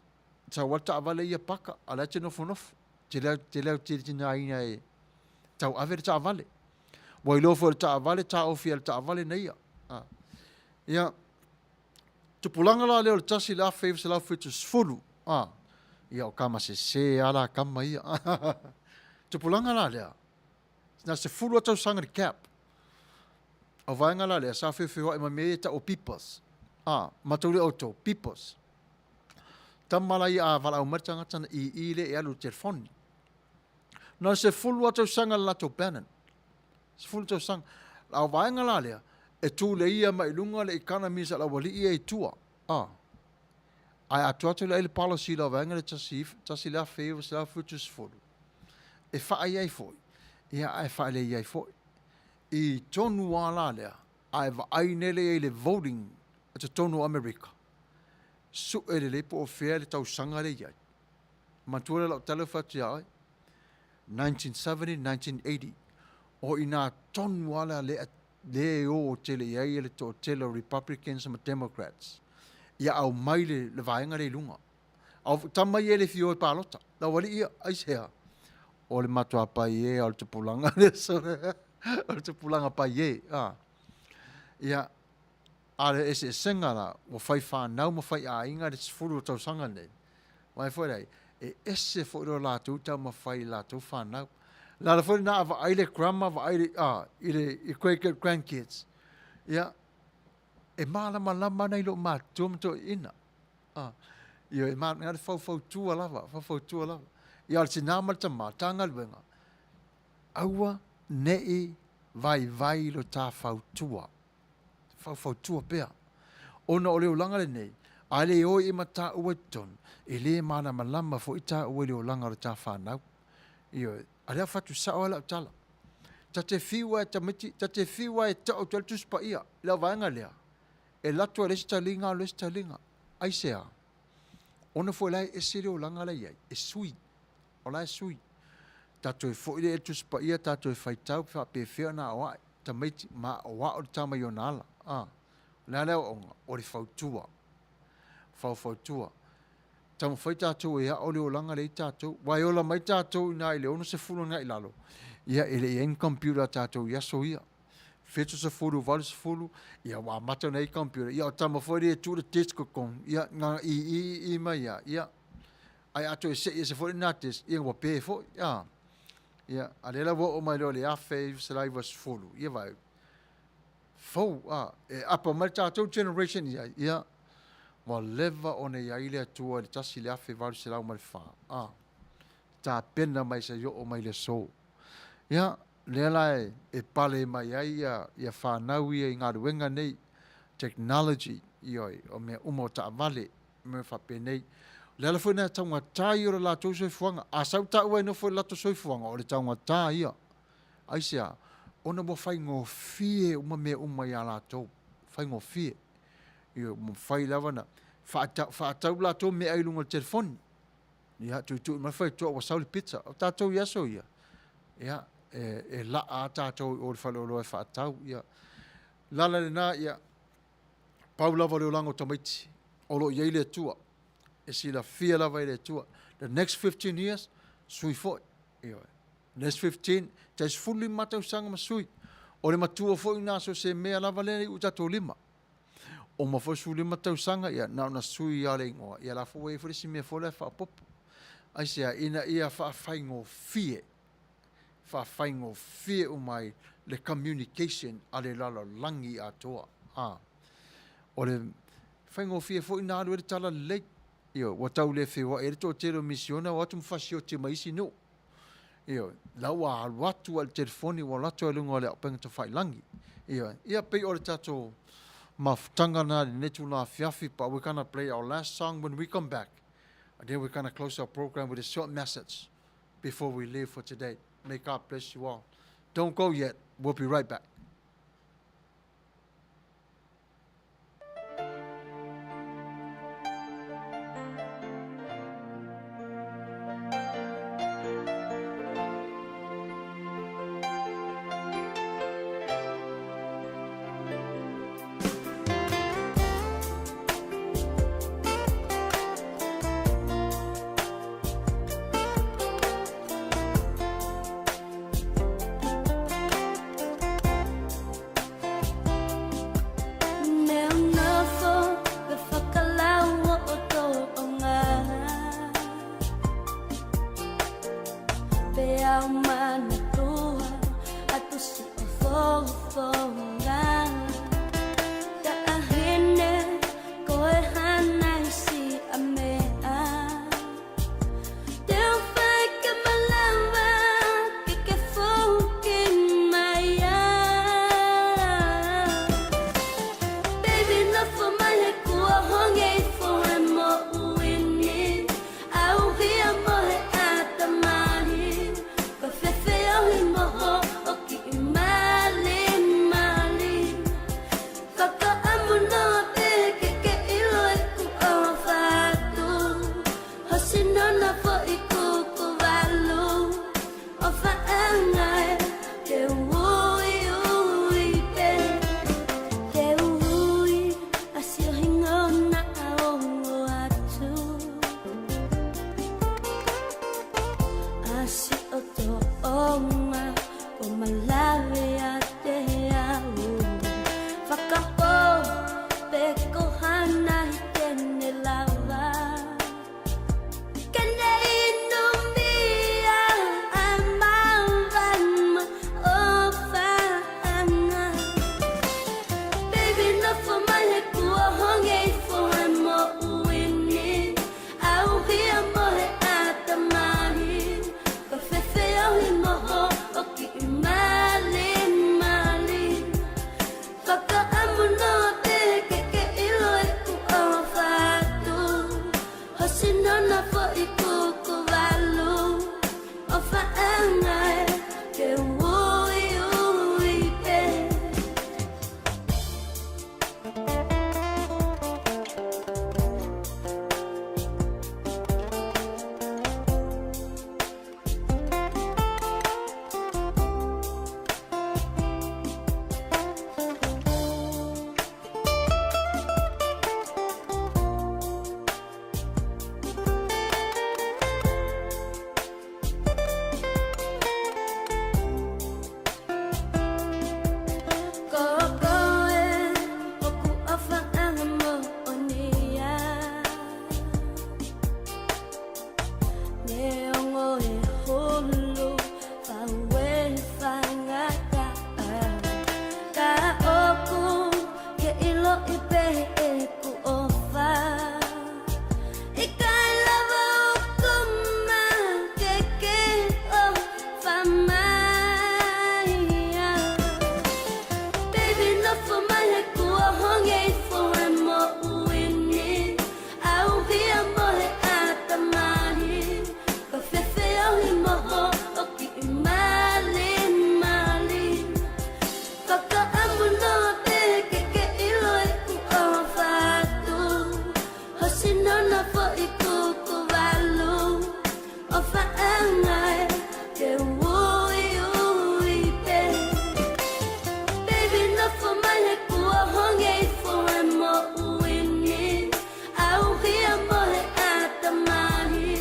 Speaker 2: sau lava le taavale ia paka, a o la e te nofonofo. Te le, te le autitinaina e tauave le taavale. Ua iloa foi e le taavale, taofi e le taavale na ia. Ia, tupulaga la lea o le 1970, a, ia o kama sese lava la kama ia. Tupulaga la lea. Na se 10 lava tausaga le gap. O vaega la lea sa feofeoai ma mea ia e tau o beepers. A, matou le outou, beepers. Tama la ia a valaau mai le tagata na ii lea e alu i le telefoni. Na o le 10 lava tausaga le latou Bannon. 10 tausaga. A o vaega la lea, e tuleia mai i luga le economies a le aualii ia i tua. A. Ae atoato le ai le policy i lau vaega lea 1970, e faai ai foi, ia ae faalei ai foi. I tonu lava la lea, a e vaai nei lea i le voting i totonu o Amerika, sue lelei po o fea le tausaga lea e i ai. Manatua lea lau tala fai atu ia oe, 1970, 1980, o i ina tonu lava lea lea e o tele i ai le toatele o Republicans ma Democrats ia aumai le, le vaega lea i luga. A o tama ia e le fia o e palota. Lau alii ia, aisea? O le matua pai e o le tupulaga lea o le tupulaga pai e. A. Ia, a le eseesega la, ua fai fanau ma fai aiga le 10 o tausaga nei. Vaai foi la, e ese foi lo latou taumafai i latou fanau. Le ala foi lena a vaai le grandma, vaai le, a, i le i great great grandkids. Ia, e malamalama ana i loo matutua ma toeaiina. A, ia, e ma, le faufautua lava, faufautua lava. Ia, o le tinā ma le tamā, ta galuega, aua ne'i vaivai lo ta fautua. Faufautua pea. Ona o le olaga lenei, a le o i ma tāua i totonu, e le malamalama foi tāua i le olaga o le ta fanau. Ioe, a lea fatu sao ai lau tala. Ta te fiu ai tamaiti, ta te fiu ai tau atu ai le Tusi Paia i lau vaega lea, e lato ai le isi taliga alu le isi taliga. Aisea? Ona foi la e ese le olaga la e i ai, e sui. O la e sui. Ta toe foi lea i le Tusi Paia, ta toe faitau pe faapefea ona aoai tamaiti ma aoao le tama i ona ala. A, o le a le aoaoga? O le fautua. Faufautua. Taumafai tatou e ao le olaga lea i tatou. Aua e ola mai tatou i ina i le 60 agai i lalo, ia e le i i ai ni computer a tatou i aso ia. 70, 80, ia ua amata ona i ai computer. Ia o tama foi lea e tuu le disk i totonu, ia na i i i mai lava, ia. Ae a toe sei ese foi lena disk, ia ua pe foi, a. Ia, a lea la ua oo mai loa i le 1990, ia vaai, fou, a, e apa mai le tatou generation i ai, ia, ua leva ona i ai le Atua i le 1804, a, tapena mai se i oo mai le aso. Ia, lea la e, e pale mai ai ia, ia fanau ia i galuega nei, technology, ioe, o mea uma o taavale, mea faapenei. O le ala foi lena e taugata ia o le latou soifuaga. A sau taua e nofo i le latou soifuaga, o le taugata ia. Aisea? Ona ua faigofie uma mea uma iā latou. Faigofie. Ioe, ua mafai lava ona faatau latou meaai i luga o le telefoni. Ia, tuitui mai faletua ua sau le pizza. O tatou i aso ia, ia, e, e laa lava tatou i o i le faleoloa e faatau. Ia, lala lena, ia, pau lava o le olaga o tamaiti, o lo o i ai le Atua. E silafia lava e le Atua. The next 15 years, sui foi. Ioe. Next 15, tai 15 tausaga ma sui. O le matua foi lena so se mea lava lea i u tatou lima. Uma foi 15 tausaga, ia, na ona sui lava o le igoa. Ia la foi ua i ai foi le isi mea foi lea faaopoopo. Aisea? Ina ia faafaigofie, faafaigofie uma ai le communication a le lalolagi atoa. A, o le faigofie foi ona alu ai le talalelei. Ioe, ua tau le feoai ai le toatele o misiona, o atu ma fasioti mai isi nuu. Ioe, la ua alu atu lava i le telefoni, ua alu atu lava i luga o le auupega tafailangi. Ioe, ia pei o le tatou mafutaga lena i lenei itula afiafi, but we're gonna play our last song when we come back. And then we're gonna close our program with a short message before we leave for today. May God bless you all. Don't go yet. We'll be right back.
Speaker 5: Fofoga Ta'ahine koe hanai si amea Te whai ke malawa ke ke fuki mai Baby no fo mai he kua honge i fo e mo uini Au hia mo he ata mahi Ka whewhe ohi moho o ki i mali mali Whakaamu noa pe ke ke ilo e ku o whatu Hosi nona fo i kuku walu O whaanga e te ui ui pe Te ui a siohinga o na aongo atu A si o to onga ko malawe a te au Whakapo pe ko hana i tene lava Whakaamu noa te keke ilo e ku whatu Hosi nona fo i kuku walu O whaanga e te ui ui pe. Ko koe o ku awhaanga mo o nia Ne ongo e holo whaue whangata Ka oku ke ilo i pe e ku ofa I kai lava o kuma ke ke o whamaia Baby no fo mai he kua honge i fo e mo uini Au hia mo he ata mahi Ka whewhe ohi moho o ki i mali mali Whakaamu noa te keke ilo e ku o whatu Hosi nona fo i kuku walu O whaanga e te ui ui pe Baby no fo mai he kua honge i fo e mo uini Au hia mo he ata mahi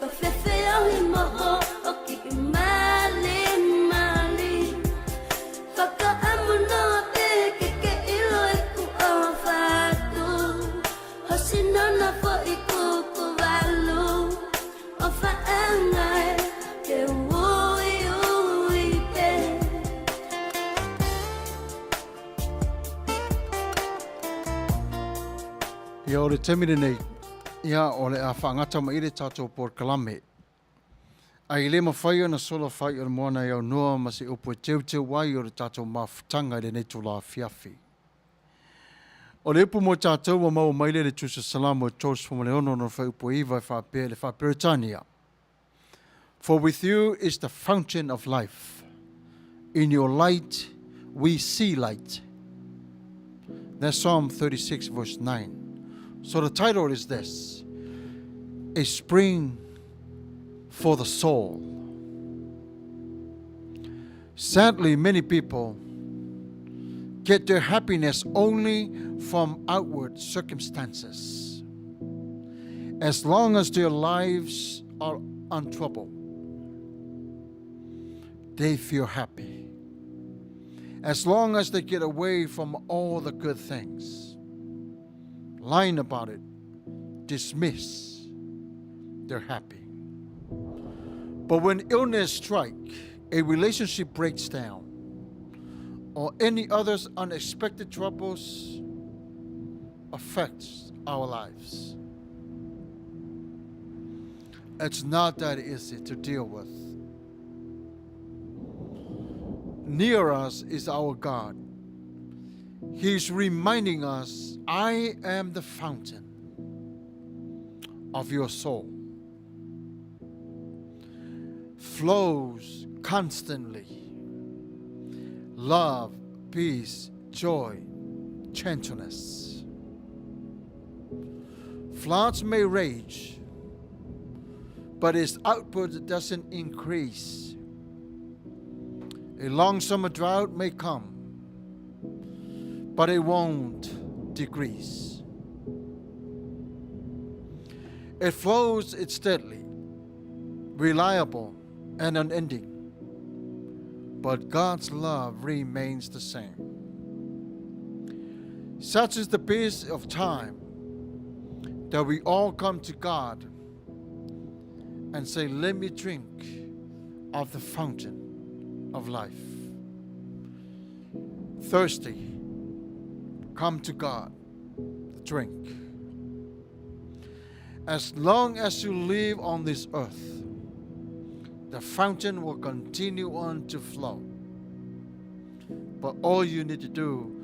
Speaker 5: Ka whewhe ohi moho o ki i mali mali Whakaamu noa te keke ilo e ku o whatu Hosi nona fo i kuku walu O whaanga e te ui ui pe.
Speaker 2: Ia o le taimi lenei, ia o le a whaangata mai le tatou polokalame. A i le mawhai ona sola whai o le moana i au noa ma se upu e teuteu ai o le tatou mafutanga i lenei tula afiafi. O le upu mo tatou ua maua mai lea i le Tusa Salamo e 36 ona whaiupu e iva e whaapea i le Whaaperetania. For with you is the fountain of life. In your light we see light. That's Psalm 36 verse 9. So the title is this A Spring for the Soul. Sadly, many people get their happiness only from outward circumstances. As long as their lives are untroubled, they feel happy. As long as they get away from all the good things, lying about it, dismiss, they're happy. But when illness strike, a relationship breaks down, or any others unexpected troubles affects our lives. It's not that easy to deal with. Near us is our God. He's reminding us, I am the fountain of your soul. Flows constantly. Love, peace, joy, gentleness. Floods may rage, but its output doesn't increase. A long summer drought may come, but it won't decrease. It flows steadily, reliable, and unending. But God's love remains the same. Such is the peace of time that we all come to God and say, Let me drink of the fountain of life. Thirsty, come to God, drink. As long as you live on this earth, the fountain will continue on to flow. But all you need to do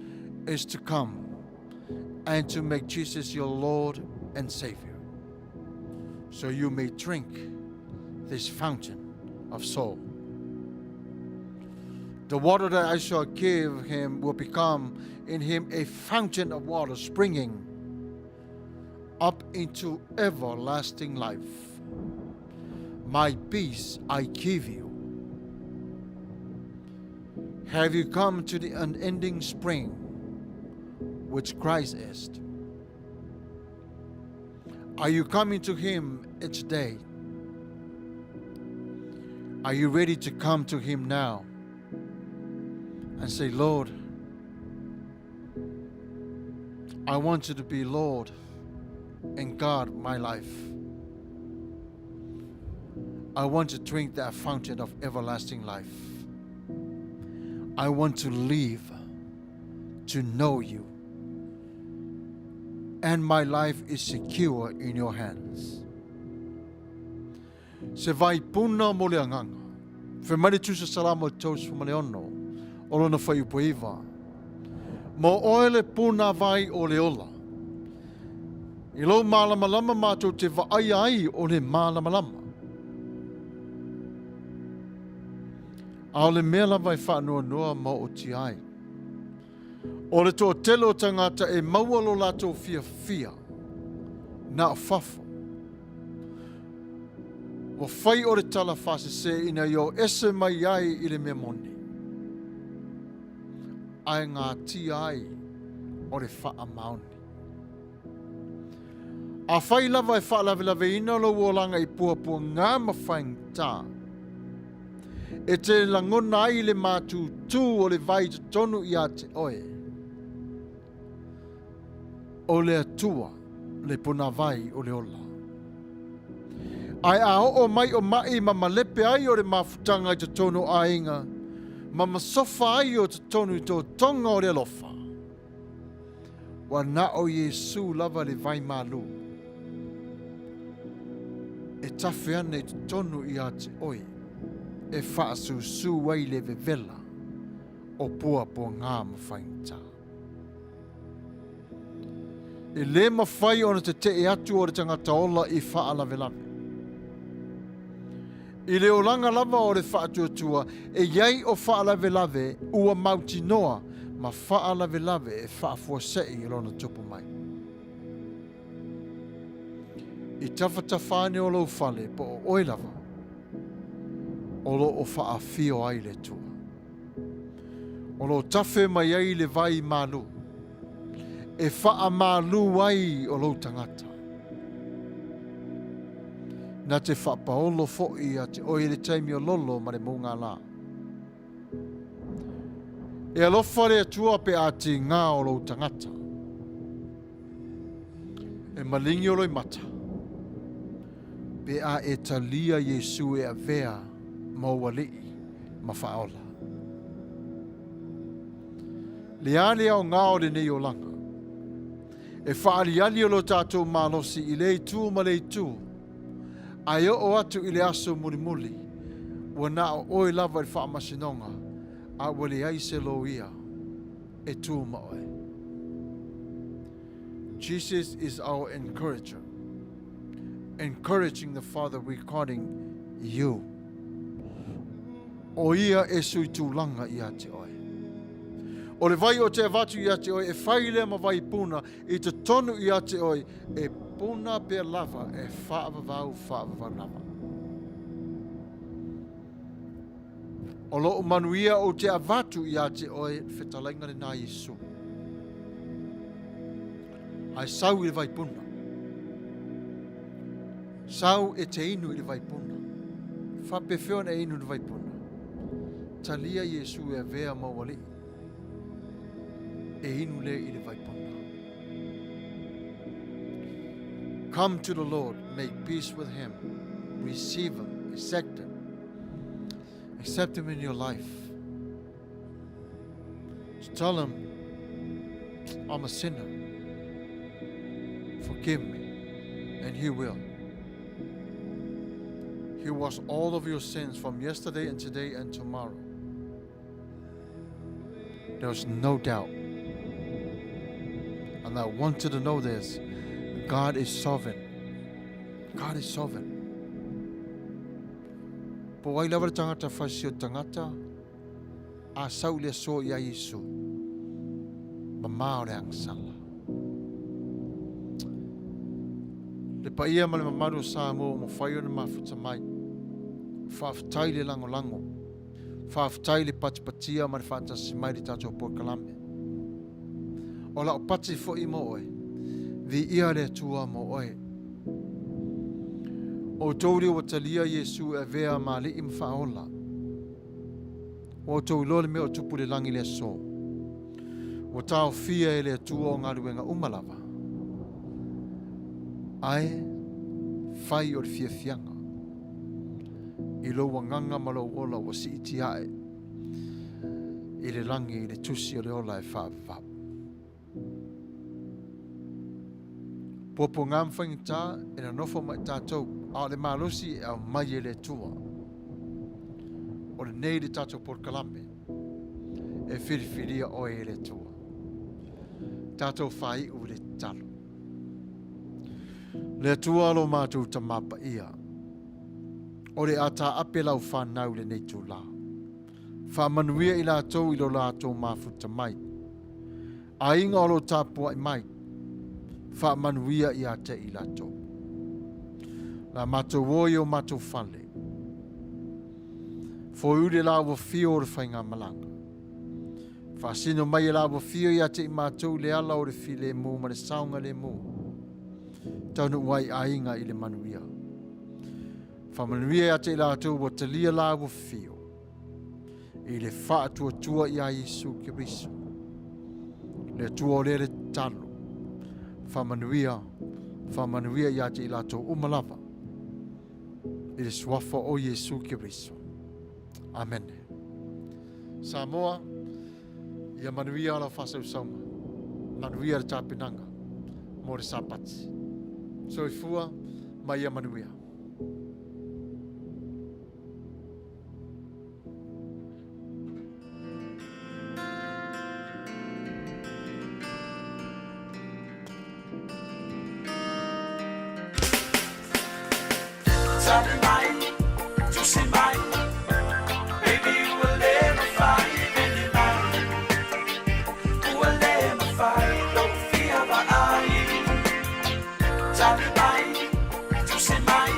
Speaker 2: is to come and to make Jesus your Lord and Savior, so you may drink this fountain of soul. The water that I shall give him will become in him a fountain of water springing up into everlasting life. My peace I give you. Have you come to the unending spring, which Christ is? Are you coming to him each day? Are you ready to come to him now and say, Lord, I want you to be Lord and God my life. I want to drink that fountain of everlasting life. I want to live to know you. And my life is secure in your hands. Se vai puna mo le agaga. Fai mai le Tusi Salamo 36 o lona fuaiupu 9. Mo oe le puna vai o le ola. I lou mālamalama mātou te vaaia ai o le mālamalama. A o le mea lava e faanoanoa ma ootia ai. O le toatele o tagata e maua lo latou fiafia na o fafo. Ua fai o le tala faasese ina ia o ese mai ai i le mea moni, ae gatia ai o le faamaoni. Afai lava e faalavelaveina lou olaga i puapuaga ma faigata, e te lagona ai le matutu o le vai i totonu ia te oe, o le Atua le punāwai o le ola. Ae a oo mai o maʻi ma malepe ai o le mafutaga i totonu o aiga, ma masofa ai o totonu i totoga o le alofa, Ua na o Iesū lava le vai malū e tafe ana i totonu iā te oe e faasūsū ai le vevela o puapuagā ma faigata. E lē mafai ona teteʻe atu o le tagata ola i faalavelave. I le olaga lava o le faatuatua, e i ai o faalavelave ua mautinoa ma faalavelave e faafuasei i lona tupu mai. I tafatafa ane o lou fale po o oe lava o lo o faafio ai le Atua. O lo o tafe mai ai le vai malū e faamalu ai o lou tagata. Na te faapaolo foʻi ia te oe i le taimi o lolo ma le mougālā. E alofa le Atua pe a tigā o lou tagata. E maligi o loimata pe a e talia Iesu e avea ma ou alii ma faaola. Le a le aoga o lenei olaga? E faaaliali o lo tatou malosi i lea itu ma lea itu, ae oo atu i le aso mulimuli, ua na o oe lava i le faamasinoga, a ua leai se loia e tu ma oe. Jesus is our encourager, encouraging the Father regarding you. O ia e sui tulaga ia te oe. O le vai o te avatu ia te oe e fai lea ma vai puna i totonu ia te oe e puna pea lava e faavavau faavavau lava. O lou manuia ou te avatu ia te oe le fetalaiga lena Iesu. Ae sau i le vaipuna. Sau e te inu i le vaipuna. Faapefea ona e inu i le vaipuna? Talia Iesu e avea ma ou alii. E inu lea i le vaipuna. Come to the Lord, make peace with him, receive him, accept him. Accept him in your life. Just tell him, I'm a sinner. Forgive me. And he will. He wash all of your sins from yesterday and today and tomorrow. There's no doubt. And I want you to know this God is sovereign. God is sovereign. Po ai lava le tagata fasi o tagata, a sau i le aso i a Iesu, mamao le agasala. Le paia ma le mamalu o Samoa ua mafai ona mafuta mai. Faafetai le lagolago. Faafetai le patipatia ma le faatasi mai i le tatou polokalame. O lau pati foi mo oe, viia le Atua mo oe. Outou lea ua talia Iesu e avea ma Alii ma Faaola. Ua outou iloa le mea o tupu i le lagi i le aso. Ua taofia e le Atua o galuega uma lava. Ae fai o le fiafiaga i lou agaga ma lou ola ua siitia ae i le lagi i le tusi o le ola e faavavau. Puapuaga ma faigata e nonofo ma i tatou, a o le malosi e aumai e le Atua. O lenei le tatou polokalame e filifilia oe e le Atua. Tatou faaiu i le tatalo. Le Atua lo matou Tamā Paia, o le a taape lau fanau i lenei itulā. Faamanuia i latou i lo latou mafuta mai. Aiga o lo tapuai mai, faamanuia ia te i latou. La matou o i o matou fale. Foiu le la ua fio o le faigamalaga. Faasino mai e la ua fio ia te i matou le ala o le filemu ma le saogalemu. Taunuu ai aiga i le manuia. Faamanuia ia te i latou ua talia la ua fio i le faatuatua iā Iesu Keriso. Le Atua o lea le tatalo. Faamanuia, faamanuia ia te i latou uma lava i le suafa o Iesu Keriso. Amene. Samoa, ia manuia lau faasausauga, manuia le tapenaga mo le Sapati. Soifua ma ia manuia.
Speaker 4: Tali mai, tusi mai, baby ua le mafai vili mai, ua le mafai lou fia vaai. Tali mai, tusi mai,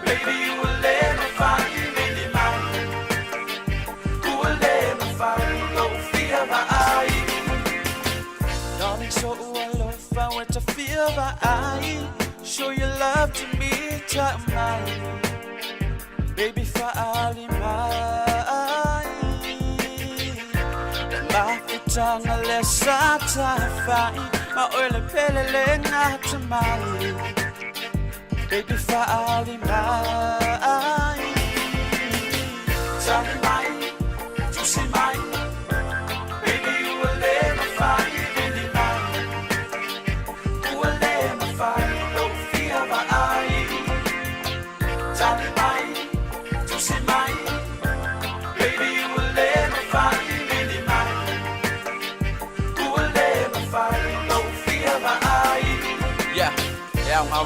Speaker 4: baby ua le mafai vili mai, ua le mafai lou fia vaai. Darling, so'u alofa ua ta fia vaai. Show your love to me, ta mai. Baby, fa'aali mai. Le mafutaga lea sa tafai, ma oe le pele le gata mai. Baby, fa'aali mai. Tali mai, tusi mai. Baby, ua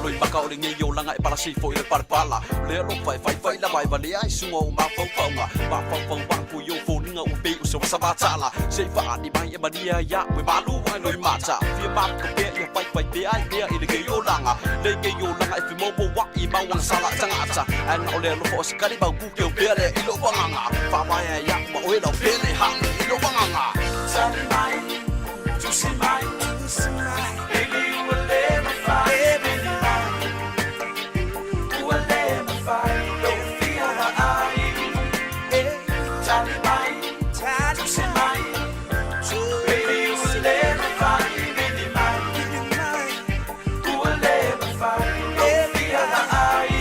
Speaker 6: loimaka o lenei olaga e palasi foi le palapala. O le alofa e faifai lava e valea ai suga o mafaufauga. Mafaufau aku i ou foliga ua pei o se vasavatala. Se i faaali mai e malie ai au e malu ai loimata. Fia mafuta pea ia faifai pea ai pea i lenei olaga. Lenei olaga e femaumauaʻi mau agasala i tagata. Ae na o le alofa o se kalimau kukeu pea lea i lou agaga. Faavae ai au ma oe lau pele hale i lou agaga.
Speaker 4: Tali mai, tusi mai, Baby, ua le mafai, vili mai, ua le mafai lou fia vaai. Tali mai, tusi mai, Baby, ua le mafai, vili mai, ua le mafai lou fia vaai.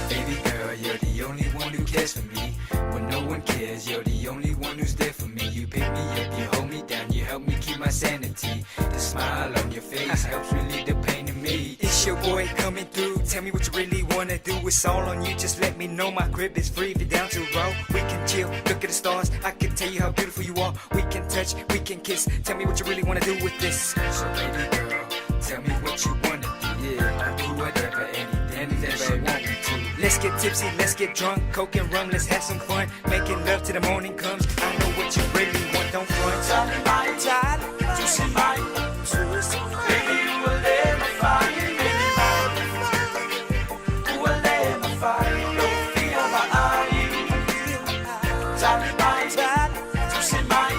Speaker 7: Baby girl, you're the only one who cares for me. When no one cares, you're the only one who's there for me. You pick me up, you hold me down, you help me keep my sanity. The smile on your face helps relieve the pain in me. It's your boy coming through. Tell me what you really wanna do. It's all on you. Just let me know my crib is free. If you're down to roll, we can chill. Look at the stars. I can tell you how beautiful you are. We can touch, we can kiss. Tell me what you really wanna do with this. So baby girl, tell me what you wanna do. Yeah, I'll do whatever, anything that you want me to. Let's get tipsy, let's get drunk, coke and rum, let's have some fun. Making love till the morning comes. I know what you really want, don't front.
Speaker 4: Tali mai, tusi mai, Baby, ua le mafai, vili mai, ua le mafai lou fia vaai. Tali mai, tusi mai,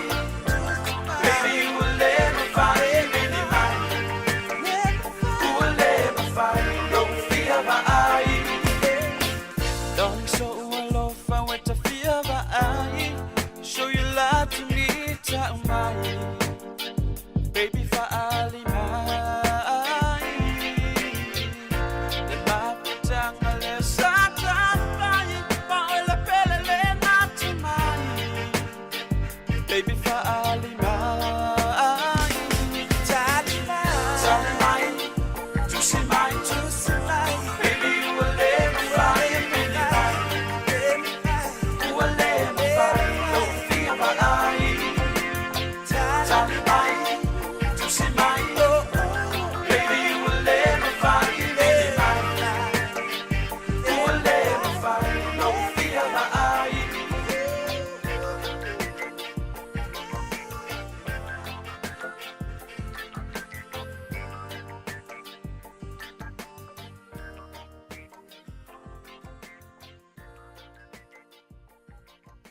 Speaker 4: Baby, ua le mafai, vili mai, ua le mafai lou fia vaai. Darling, so'u alofa ua ta fia vaai. Show your love to me, tau mai. Baby, faaali mai. Le mafutaga le sa tafai, ma o le pele le natu mai. Baby, faaali.